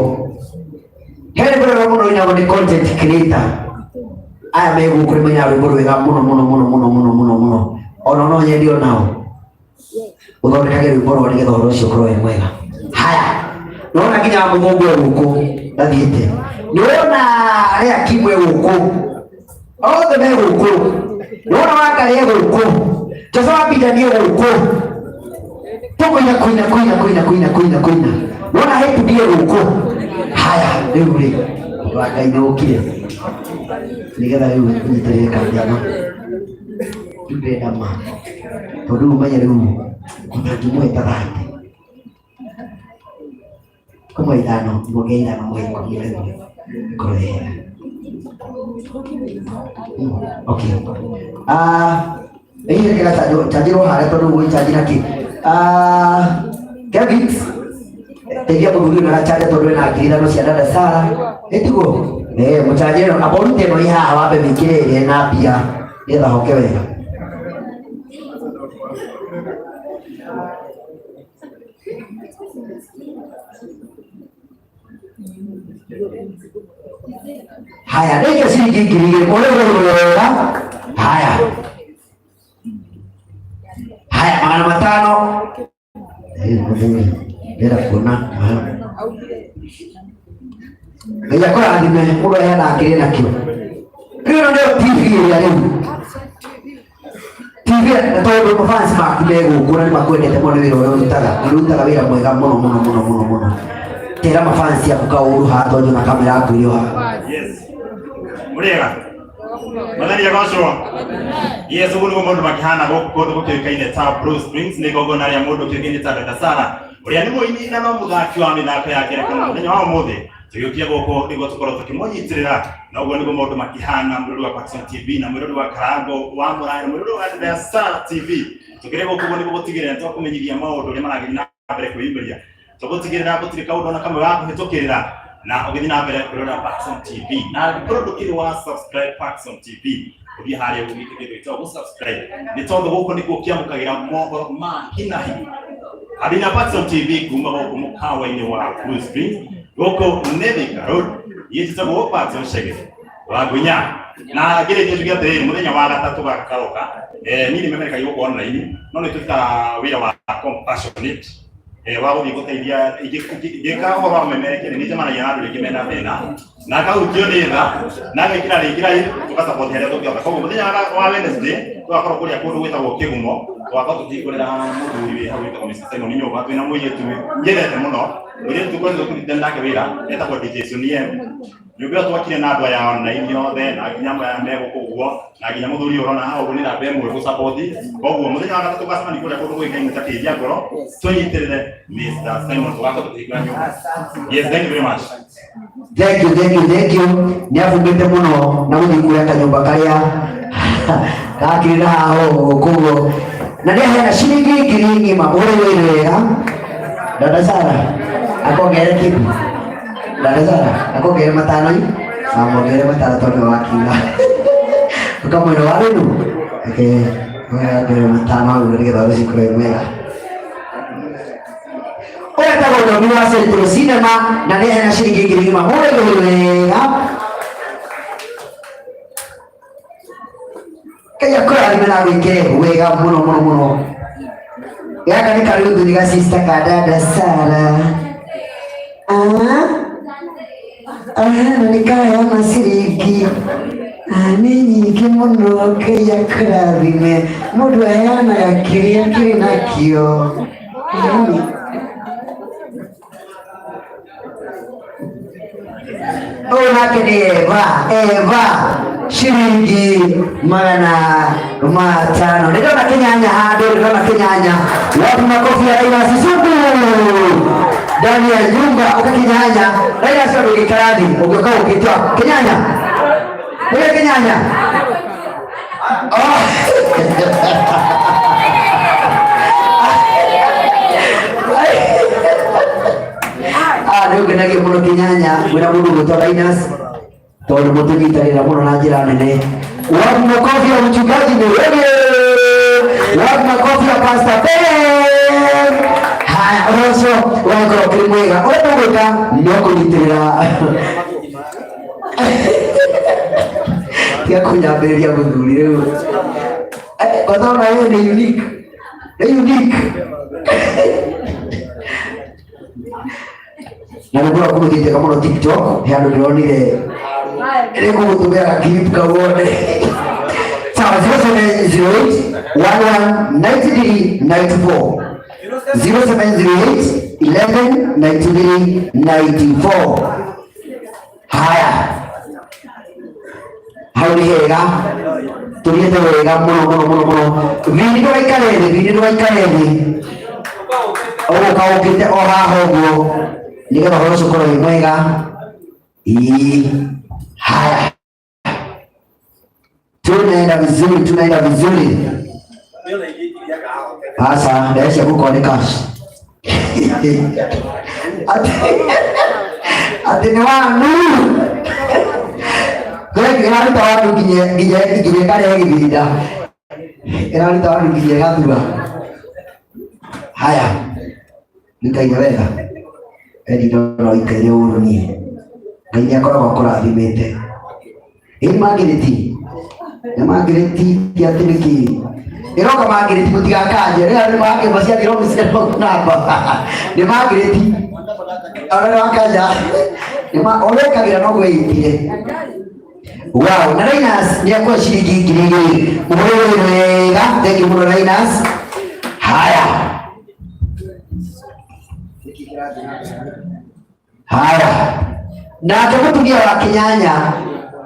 he rwĩmbo rwega mũno rũinagwo nĩ content creator aya me gũkũ nĩ mainaga rwĩmbo rwega mũno mũno mũno mũno mũno mũno mũno ona no nyende onao ũthondekage rwĩmbo rwa nĩgetha ũhoro ũcio ũkorwo wĩ mwega haya nĩwona nginya mũthũngũ e gũkũ ndathiĩte nĩwona arĩa kimwe gũkũ othe me gũkũ nĩwona Wangarĩ e gũkũ Jose wa Bidani e gũkũ tũkũina kũina kũina kũina kũina kũina kũina nĩwona Hepudi e gũkũ haya rĩu rĩ ũndũ wa Ngai nĩ ũkire nĩgetha rĩu ũnyitĩrĩre kanjama rĩu ndĩrenda ma tondũ rĩu ũmenye rĩu ona ngĩmũhe ta thate kũmwe ithano muonge ithano mũhe ikũmi rĩu ĩkorwo ĩ hega okay ĩĩ reke gachanjĩrwo harĩa tondũ ũgũgĩchanji na kĩ Kevin teithia mũthuri ũyũ na gachanja tondũ ena 5,000 cia dada Sara ĩtiguo mũchanjĩre ĩno amba ũrute ĩno ĩ haha wambe wĩkĩre ĩrĩa ĩna mbia nĩgetha hoke wega Haya, nĩkĩo ciringi 2,000 ũrĩ wega. Haya, haya, 500. Mũthuri ndĩrenda kuona Ngai akũrathime mũndũ aheanaga kĩrĩa nakĩo. Rĩu ĩno nĩyo TV ĩrĩa rĩu TV na tondũ mafans maku me gũkũ na nĩ makwendete mũno nĩ wĩra ũrĩa ũrutaga, nĩ ũrutaga wĩra mwega mũno mũno mũno mũno mũno. Tera mafans aku kaũndũ haha tondũ na kamera yaku ĩrĩ o haha. Yes. Mũrĩega. Mwathani agocwo. Yes, ũguo nĩguo maũndũ makĩhana gũkũ kũndũ gũkĩũĩkaine ta Blue Springs nĩ igongona rĩa mũndũ kĩũĩkaine ta Dada Sara ũrĩa nĩ mũini na no mũthaki wa mĩthako ya ngerekano. Mũthenya wa ũmũthĩ tũgĩũkia gũkũ nĩguo tũkorwo tũkĩmũnyitĩrĩra na ũguo nĩguo maũndũ makĩhana mwĩrori wa Paxson TV na mwĩrori wa Karango wa Mũraya na mwĩrori wa Dada Sara TV tũkĩrĩ gũkũ ũguo nĩguo gũtigĩrĩra nĩtwakũmenyithia maũndũ ũrĩa marathiĩ na mbere kwĩyumĩria tũgũtigĩrĩra gũtirĩ kaũndũ ona kamwe ga kũhĩtũkĩrĩra na ũgĩthiĩ na mbere kwĩrora Paxson TV na angĩkorwo ndũkĩrĩ wa subscribe Paxson TV ũthiĩ harĩa ũguo gĩkĩ kĩndũ gĩtagwo gũ-subscribe nĩ tondũ gũkũ nĩkuo kĩamũkagĩra mohoro ma hinahi Abina Paxson TV kuma gũkũ mũkawa-inĩ wa Blue Springs gũkũ nĩ Thika Road yĩtagwo Paxson Chege wa Ngwinya na ngĩrĩkia njuge atĩrĩrĩ mũthenya wa gatatũ gaka karoka niĩ nĩ memerekagia gũkũ online no nĩ tũrutaga wĩra wa compassionate wa gũthiĩ gũteithia ingĩka ũhoro wa memerekia nĩ njemanagia na andũ rĩngĩ mena thĩna na ngahutio nĩ tha na ngekĩra rĩngĩ live tũgasupport harĩa tũngĩhota. Koguo mũthenya wa Wednesday tũgakorwo kũrĩa kũndũ gwĩtagwo Kĩgumo tũgakorwo tũkĩhingũrĩra mũthuri wĩ hau wĩtagwo Mr. Simon nyũmba twĩna mũirĩtu nyendete mũno mũirĩtu tũkoretwo tũrutithania nake wĩra etagwo DJ Suniem nyũmba ĩyo twakire na andũ aya online othe na nginya amwe aya me gũkũ ũguo na nginya mũthuri ũyũ ũrona haha ũguo nĩ namba ĩmwe gũsupport. Koguo mũthenya wa gatatũ gacemania kũrĩa kũndũ gũĩkaine ta Kĩiria Ngoro tũnyitĩrĩre Mr. Simon tũgakorwo tũkĩhingũra nyũmba. Yes, thank you very much. Thank you, thank you, thank you. Nĩ abumbĩte mũno na gũthiĩ kuoya kanyũmba karĩa gakĩrĩ na haha ũguo koguo na nĩ aheana ciringi 1,000 ũrĩ wĩra wega. Dada Sara akongerere kĩndũ. Dada Sara akongerere 5 i amongerere 5 tondũ nĩwe wakiuga ũkamwĩra wa rĩu reke ongerere 5 hau nĩgetha rũciũ kũrĩ mwega. Ũyũ etagwo Njomi wa Central Cinema na nĩ aheana ciringi 1,000 mũrĩ wega. Ngai akũrathime na agwĩke wega mũno mũno mũno. Gaka nĩ karũthuri ga sister ka Dada Sara. Ah, ah, na nĩ kaheana ciringi. Ah, nĩ nyingĩ mũno. Ngai akũrathime. Mũndũ aheanaga kĩrĩa kĩrĩ nakĩo. Yaani, ũyũ nake nĩ Eva, Eva ciringi 500. Nĩ ndona kĩnyanya handũ, nĩ ndona kĩnyanya. Wapi makofi ya Raila Sisuku ndani ya nyumba ũka kĩnyanya. Raila cio ndũngĩikara thĩ ũngĩũka ũkĩtua kĩnyanya. Nĩwe kĩnyanya. Oh. Ah, nĩ ũngenagia mũno kĩnyanya mwĩna mũndũ ũgwĩtwo Linus tondũ mũtũnyitagĩrĩra mũno na njĩra nene. Wapi makofi ya mchungaji ni wewe. Wapi makofi ya Pastor Ben. Haya, ũhoro ũcio ũgakorwo ũkĩrĩ mwega. Ũrĩa tũgwĩka no kũnyitĩrĩra tiga kũnyambĩrĩria mũthuri rĩu. Kwanza ona wewe ni unique. Ni unique. Na nĩngũra kũmũthĩnjaga mũno TikTok, he handũ ndĩronire nĩngũgũtũmĩra clip kau wone. Sawa, 0708 11 93 94. 0708 11 93 94. Haya, hau nĩ hega tũthiĩte wega mũno mũno mũno mũno. Vini ndũgaikare thĩ, Vini ndũgaikare thĩ, ũgũka ũkĩte o haha ũguo nĩgetha ũhoro ũcio ũkorwo wĩ mwega. Ĩĩ, haya tunaenda vizuri, tunaenda vizuri. Sasa mbeca cia gũkorwo nĩ cash. Atĩ nĩ wanu ĩraruta wanu nginya nginya nginya ĩkarehe gĩthinda, ĩraruta wanu nginya ĩgathua. Haya, nĩkaire wega eri ndona ũikaire ũru niĩ. Ngai nĩ akoragwo akũrathimĩte. Ĩ Margaret, nĩ Margaret ti atĩ nĩ kĩ ĩroka Margaret mũtigakanje rĩrĩa nĩ Margaret ciathirwo mĩciaro namba nĩ Margaret ona nĩ wakanja nĩ ma ũrĩa noguo ĩitire. Wow, na Rainas nĩ akwa ciringi 2000. Mũhũrĩre wega, thank you mũno Rainas. Haya. Haya. Nake mũtumia wa Kĩnyanya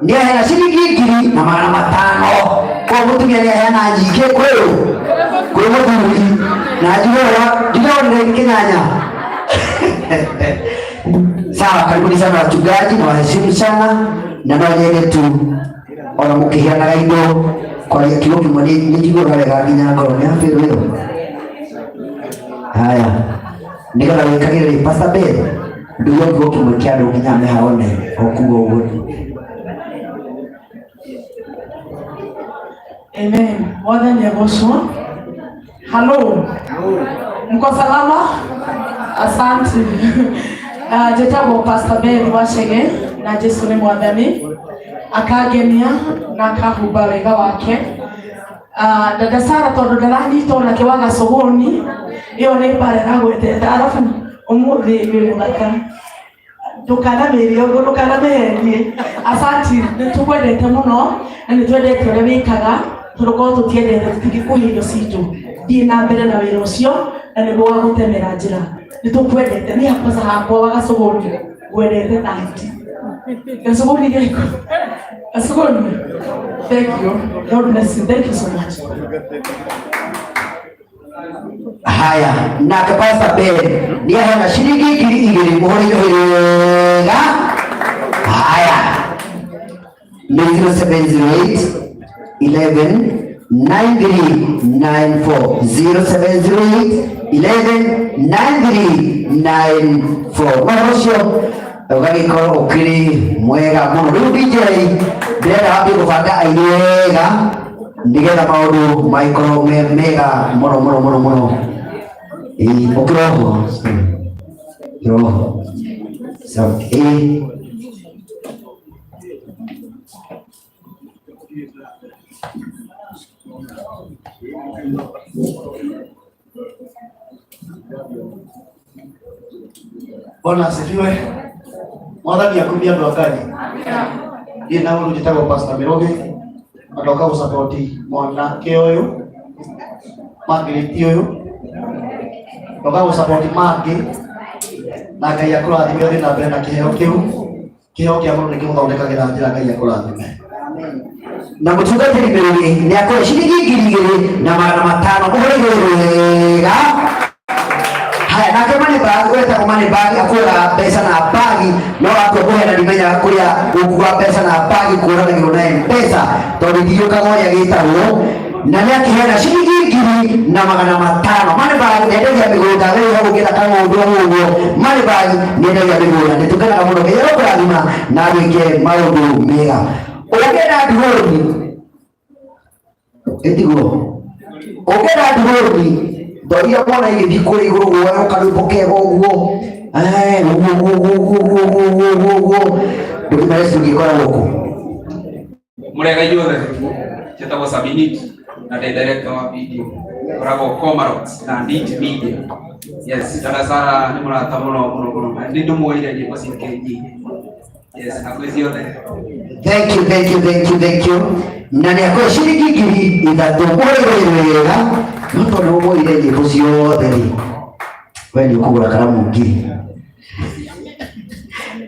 nĩ aheana ciringi 1500. Kwa mũtumia nĩ aheana nyingĩ kwĩ ũ? Kwĩ mũthuri. Na njuge njuge nĩ Kĩnyanya. Sawa, karibuni sana wachungaji na waheshimu sana na no nyende tu ona mũkĩheanaga indo kwaria kiugo kĩmwe nĩ njiguaga wega nginya ngoro nĩ habĩrwo ĩyo. Haya, nĩgetha wĩkagĩre rĩ Pastor Ben nduge kiugo kĩmwe kĩa andũ nginya mehaone o kuga ũguo. Amen. Mwathani agocwo. Hello. Mko salama? Asante. Njĩtagwo Pastor Ben Wachege na Jesu nĩ mwathani akangenia na akahumba wega wake. Dada Sara tondũ ndaranyita onake wa gacogoni ĩyo nĩ mbara ĩragwetete arabu ũmũthĩ wĩ mũthaka ndũkanamĩrie ũguo ndũkanamĩhenie asanti nĩ tũkwendete mũno na nĩ twendete ũrĩa wĩkaga tondũ korwo tũtiendete tũtingĩkũhe indo citũ thiĩ na mbere na wĩra ũcio na nĩguo wa gũtemera njĩra nĩ tũkwendete nĩ hakwaca hakwa wa gacũgũri ngwendete ta hiti gacũgũri gĩko gacũgũri thank you God bless you thank you so much. Haya, nake Pastor Ben nĩ aheana ciringi 2000 mũhũrĩre wega. Haya, nĩ 0708 11 9394 0708 11 9394 ũhoro ũcio ũgagĩkorwo ũkĩrĩ mwega mũno. Rĩu DJ ndĩrenda wambie gũbanga aini wega nĩgetha maũndũ magĩkorwo me mega mũno mũno mũno mũno. Ĩĩ, ũkĩroho ũkĩroho sawa. Ĩĩ, Bwana asifiwe. Mwathani akumia andũ a Ngai. Niĩ na ũrũ njĩtagwo Pastor Mĩrũgĩ na ndoka gũcapoti mwanake ũyũ Margaret ũyũ ndoka gũcapoti mangĩ na Ngai akũrathime ũthiĩ na mbere na kĩheo kĩu. Kĩheo kĩa mũndũ nĩ kĩmũthondekagĩra njĩra. Ngai akũrathime. Na mũtungatĩri Mĩrũgĩ nĩ akũhe ciringi 2500 mũhũrĩre wega. Haya, nake Moneybag wetagwo Moneybag akuaga mbeca na bagi no akua kũheana ndimenyaga kũrĩa gũkua mbeca na bagi kũranagĩrwo na M-Pesa tondũ ndiũkaga ũrĩa gĩtagwo na nĩ akĩheana ciringi 1500. Moneybag nĩendagia mĩgũnda wewe hau ũngĩenda kang'ondu ũguo Moneybag nĩendagia mĩgũnda. Nĩ tũkenaga mũno Ngai arokũrathima na agwĩke maũndũ mega. Ũngĩenda ndigũri ĩtiguo ũngĩenda ndigũri ndoria mwana igĩthiĩ kũrĩa igũrũ guoya karwĩmbo kega ũguo ũguo ũguo ũguo ũguo ũguo ũguo ũguo ũguo ndũkĩmere cingĩkora gũkũ. Mũrega inyuothe, njĩtagwo Sabinit na ndĩ director wa video ngoragwo Comarox na Neat Media. Yes, dada Sara nĩ mũrata mũno mũno mũno na nĩ ndĩmuoire nyĩmbo ciake nyingĩ. Yes, hakuhĩ ciothe. Thank you, thank you, thank you, thank you. Na nĩ akũhe ciringi 3000 mũhũrĩre wega no tondũ ũmũire nyĩmbo ciothe rĩ we nĩ ũkũgũra karamu ngiri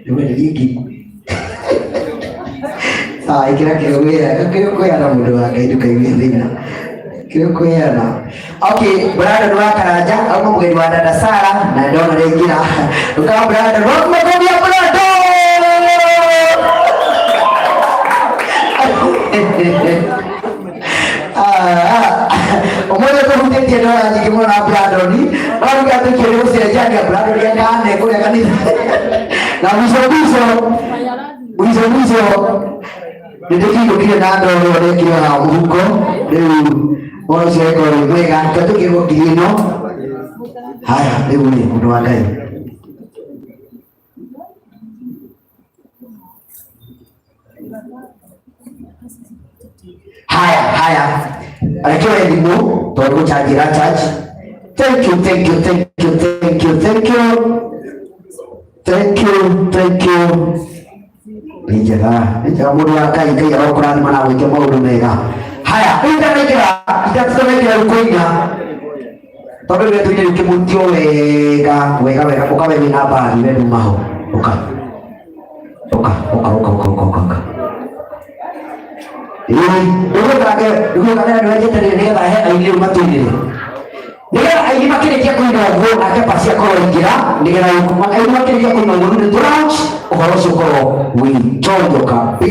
nĩ ngiri. Sawa, ĩkĩra kĩrĩa ũkwĩheana kĩrĩa ũkwĩheana mũndũ wa Ngai ndũkaigue thĩna kĩrĩa ũkwĩheana. Okay, Brandon wa Karanja auma mũgeni wa dada Sara na ndona rĩngĩra ndũkawa Brandon waku makobi ya Brandon. Ũmũthĩ tũhutĩtie ndora nyingĩ mũno na Brandon no rĩu atuĩkire nĩ gũcenjania Brandon akane kũrĩa kanitha na mwico mwico mwico mwico nĩ ndĩkĩiyũkire na ndoro ĩyo ndekire haha mũhuko rĩu ũhoro ũcio ũgĩkorwo wĩ mwega twatũkĩrwo ngiri ĩno. Haya, rĩu rĩ mũndũ wa Ngai. Haya haya, arekewe thimũ tondũ gũchanjĩra charge. Thank you, thank you, thank you, thank you, thank you, thank you, thank you. Nĩ njega, nĩ njega mũndũ wa Ngai, Ngai arokũrathima na gwĩke maũndũ mega. Haya, rĩu ndanaingĩra, ndanaingĩra rĩu kũina tondũ rĩu tũine rĩu kĩmutio wega wega wega. Ũka we wĩna mbagi, we nduma ho, ũka ũka ũka ũka ũka ũka ũka ũka. Ĩĩ, nĩgũkange nĩgũkange nĩwenjete nĩgetha he aini rĩu matũinĩre, nĩgetha aini makĩrĩkia kũina ũguo nake pasi akorwo aingĩra, nĩgetha aini makĩrĩkia kũina ũguo nĩ tũ launch ũhoro ũcio ũkorwo wĩ chonjo kabisa.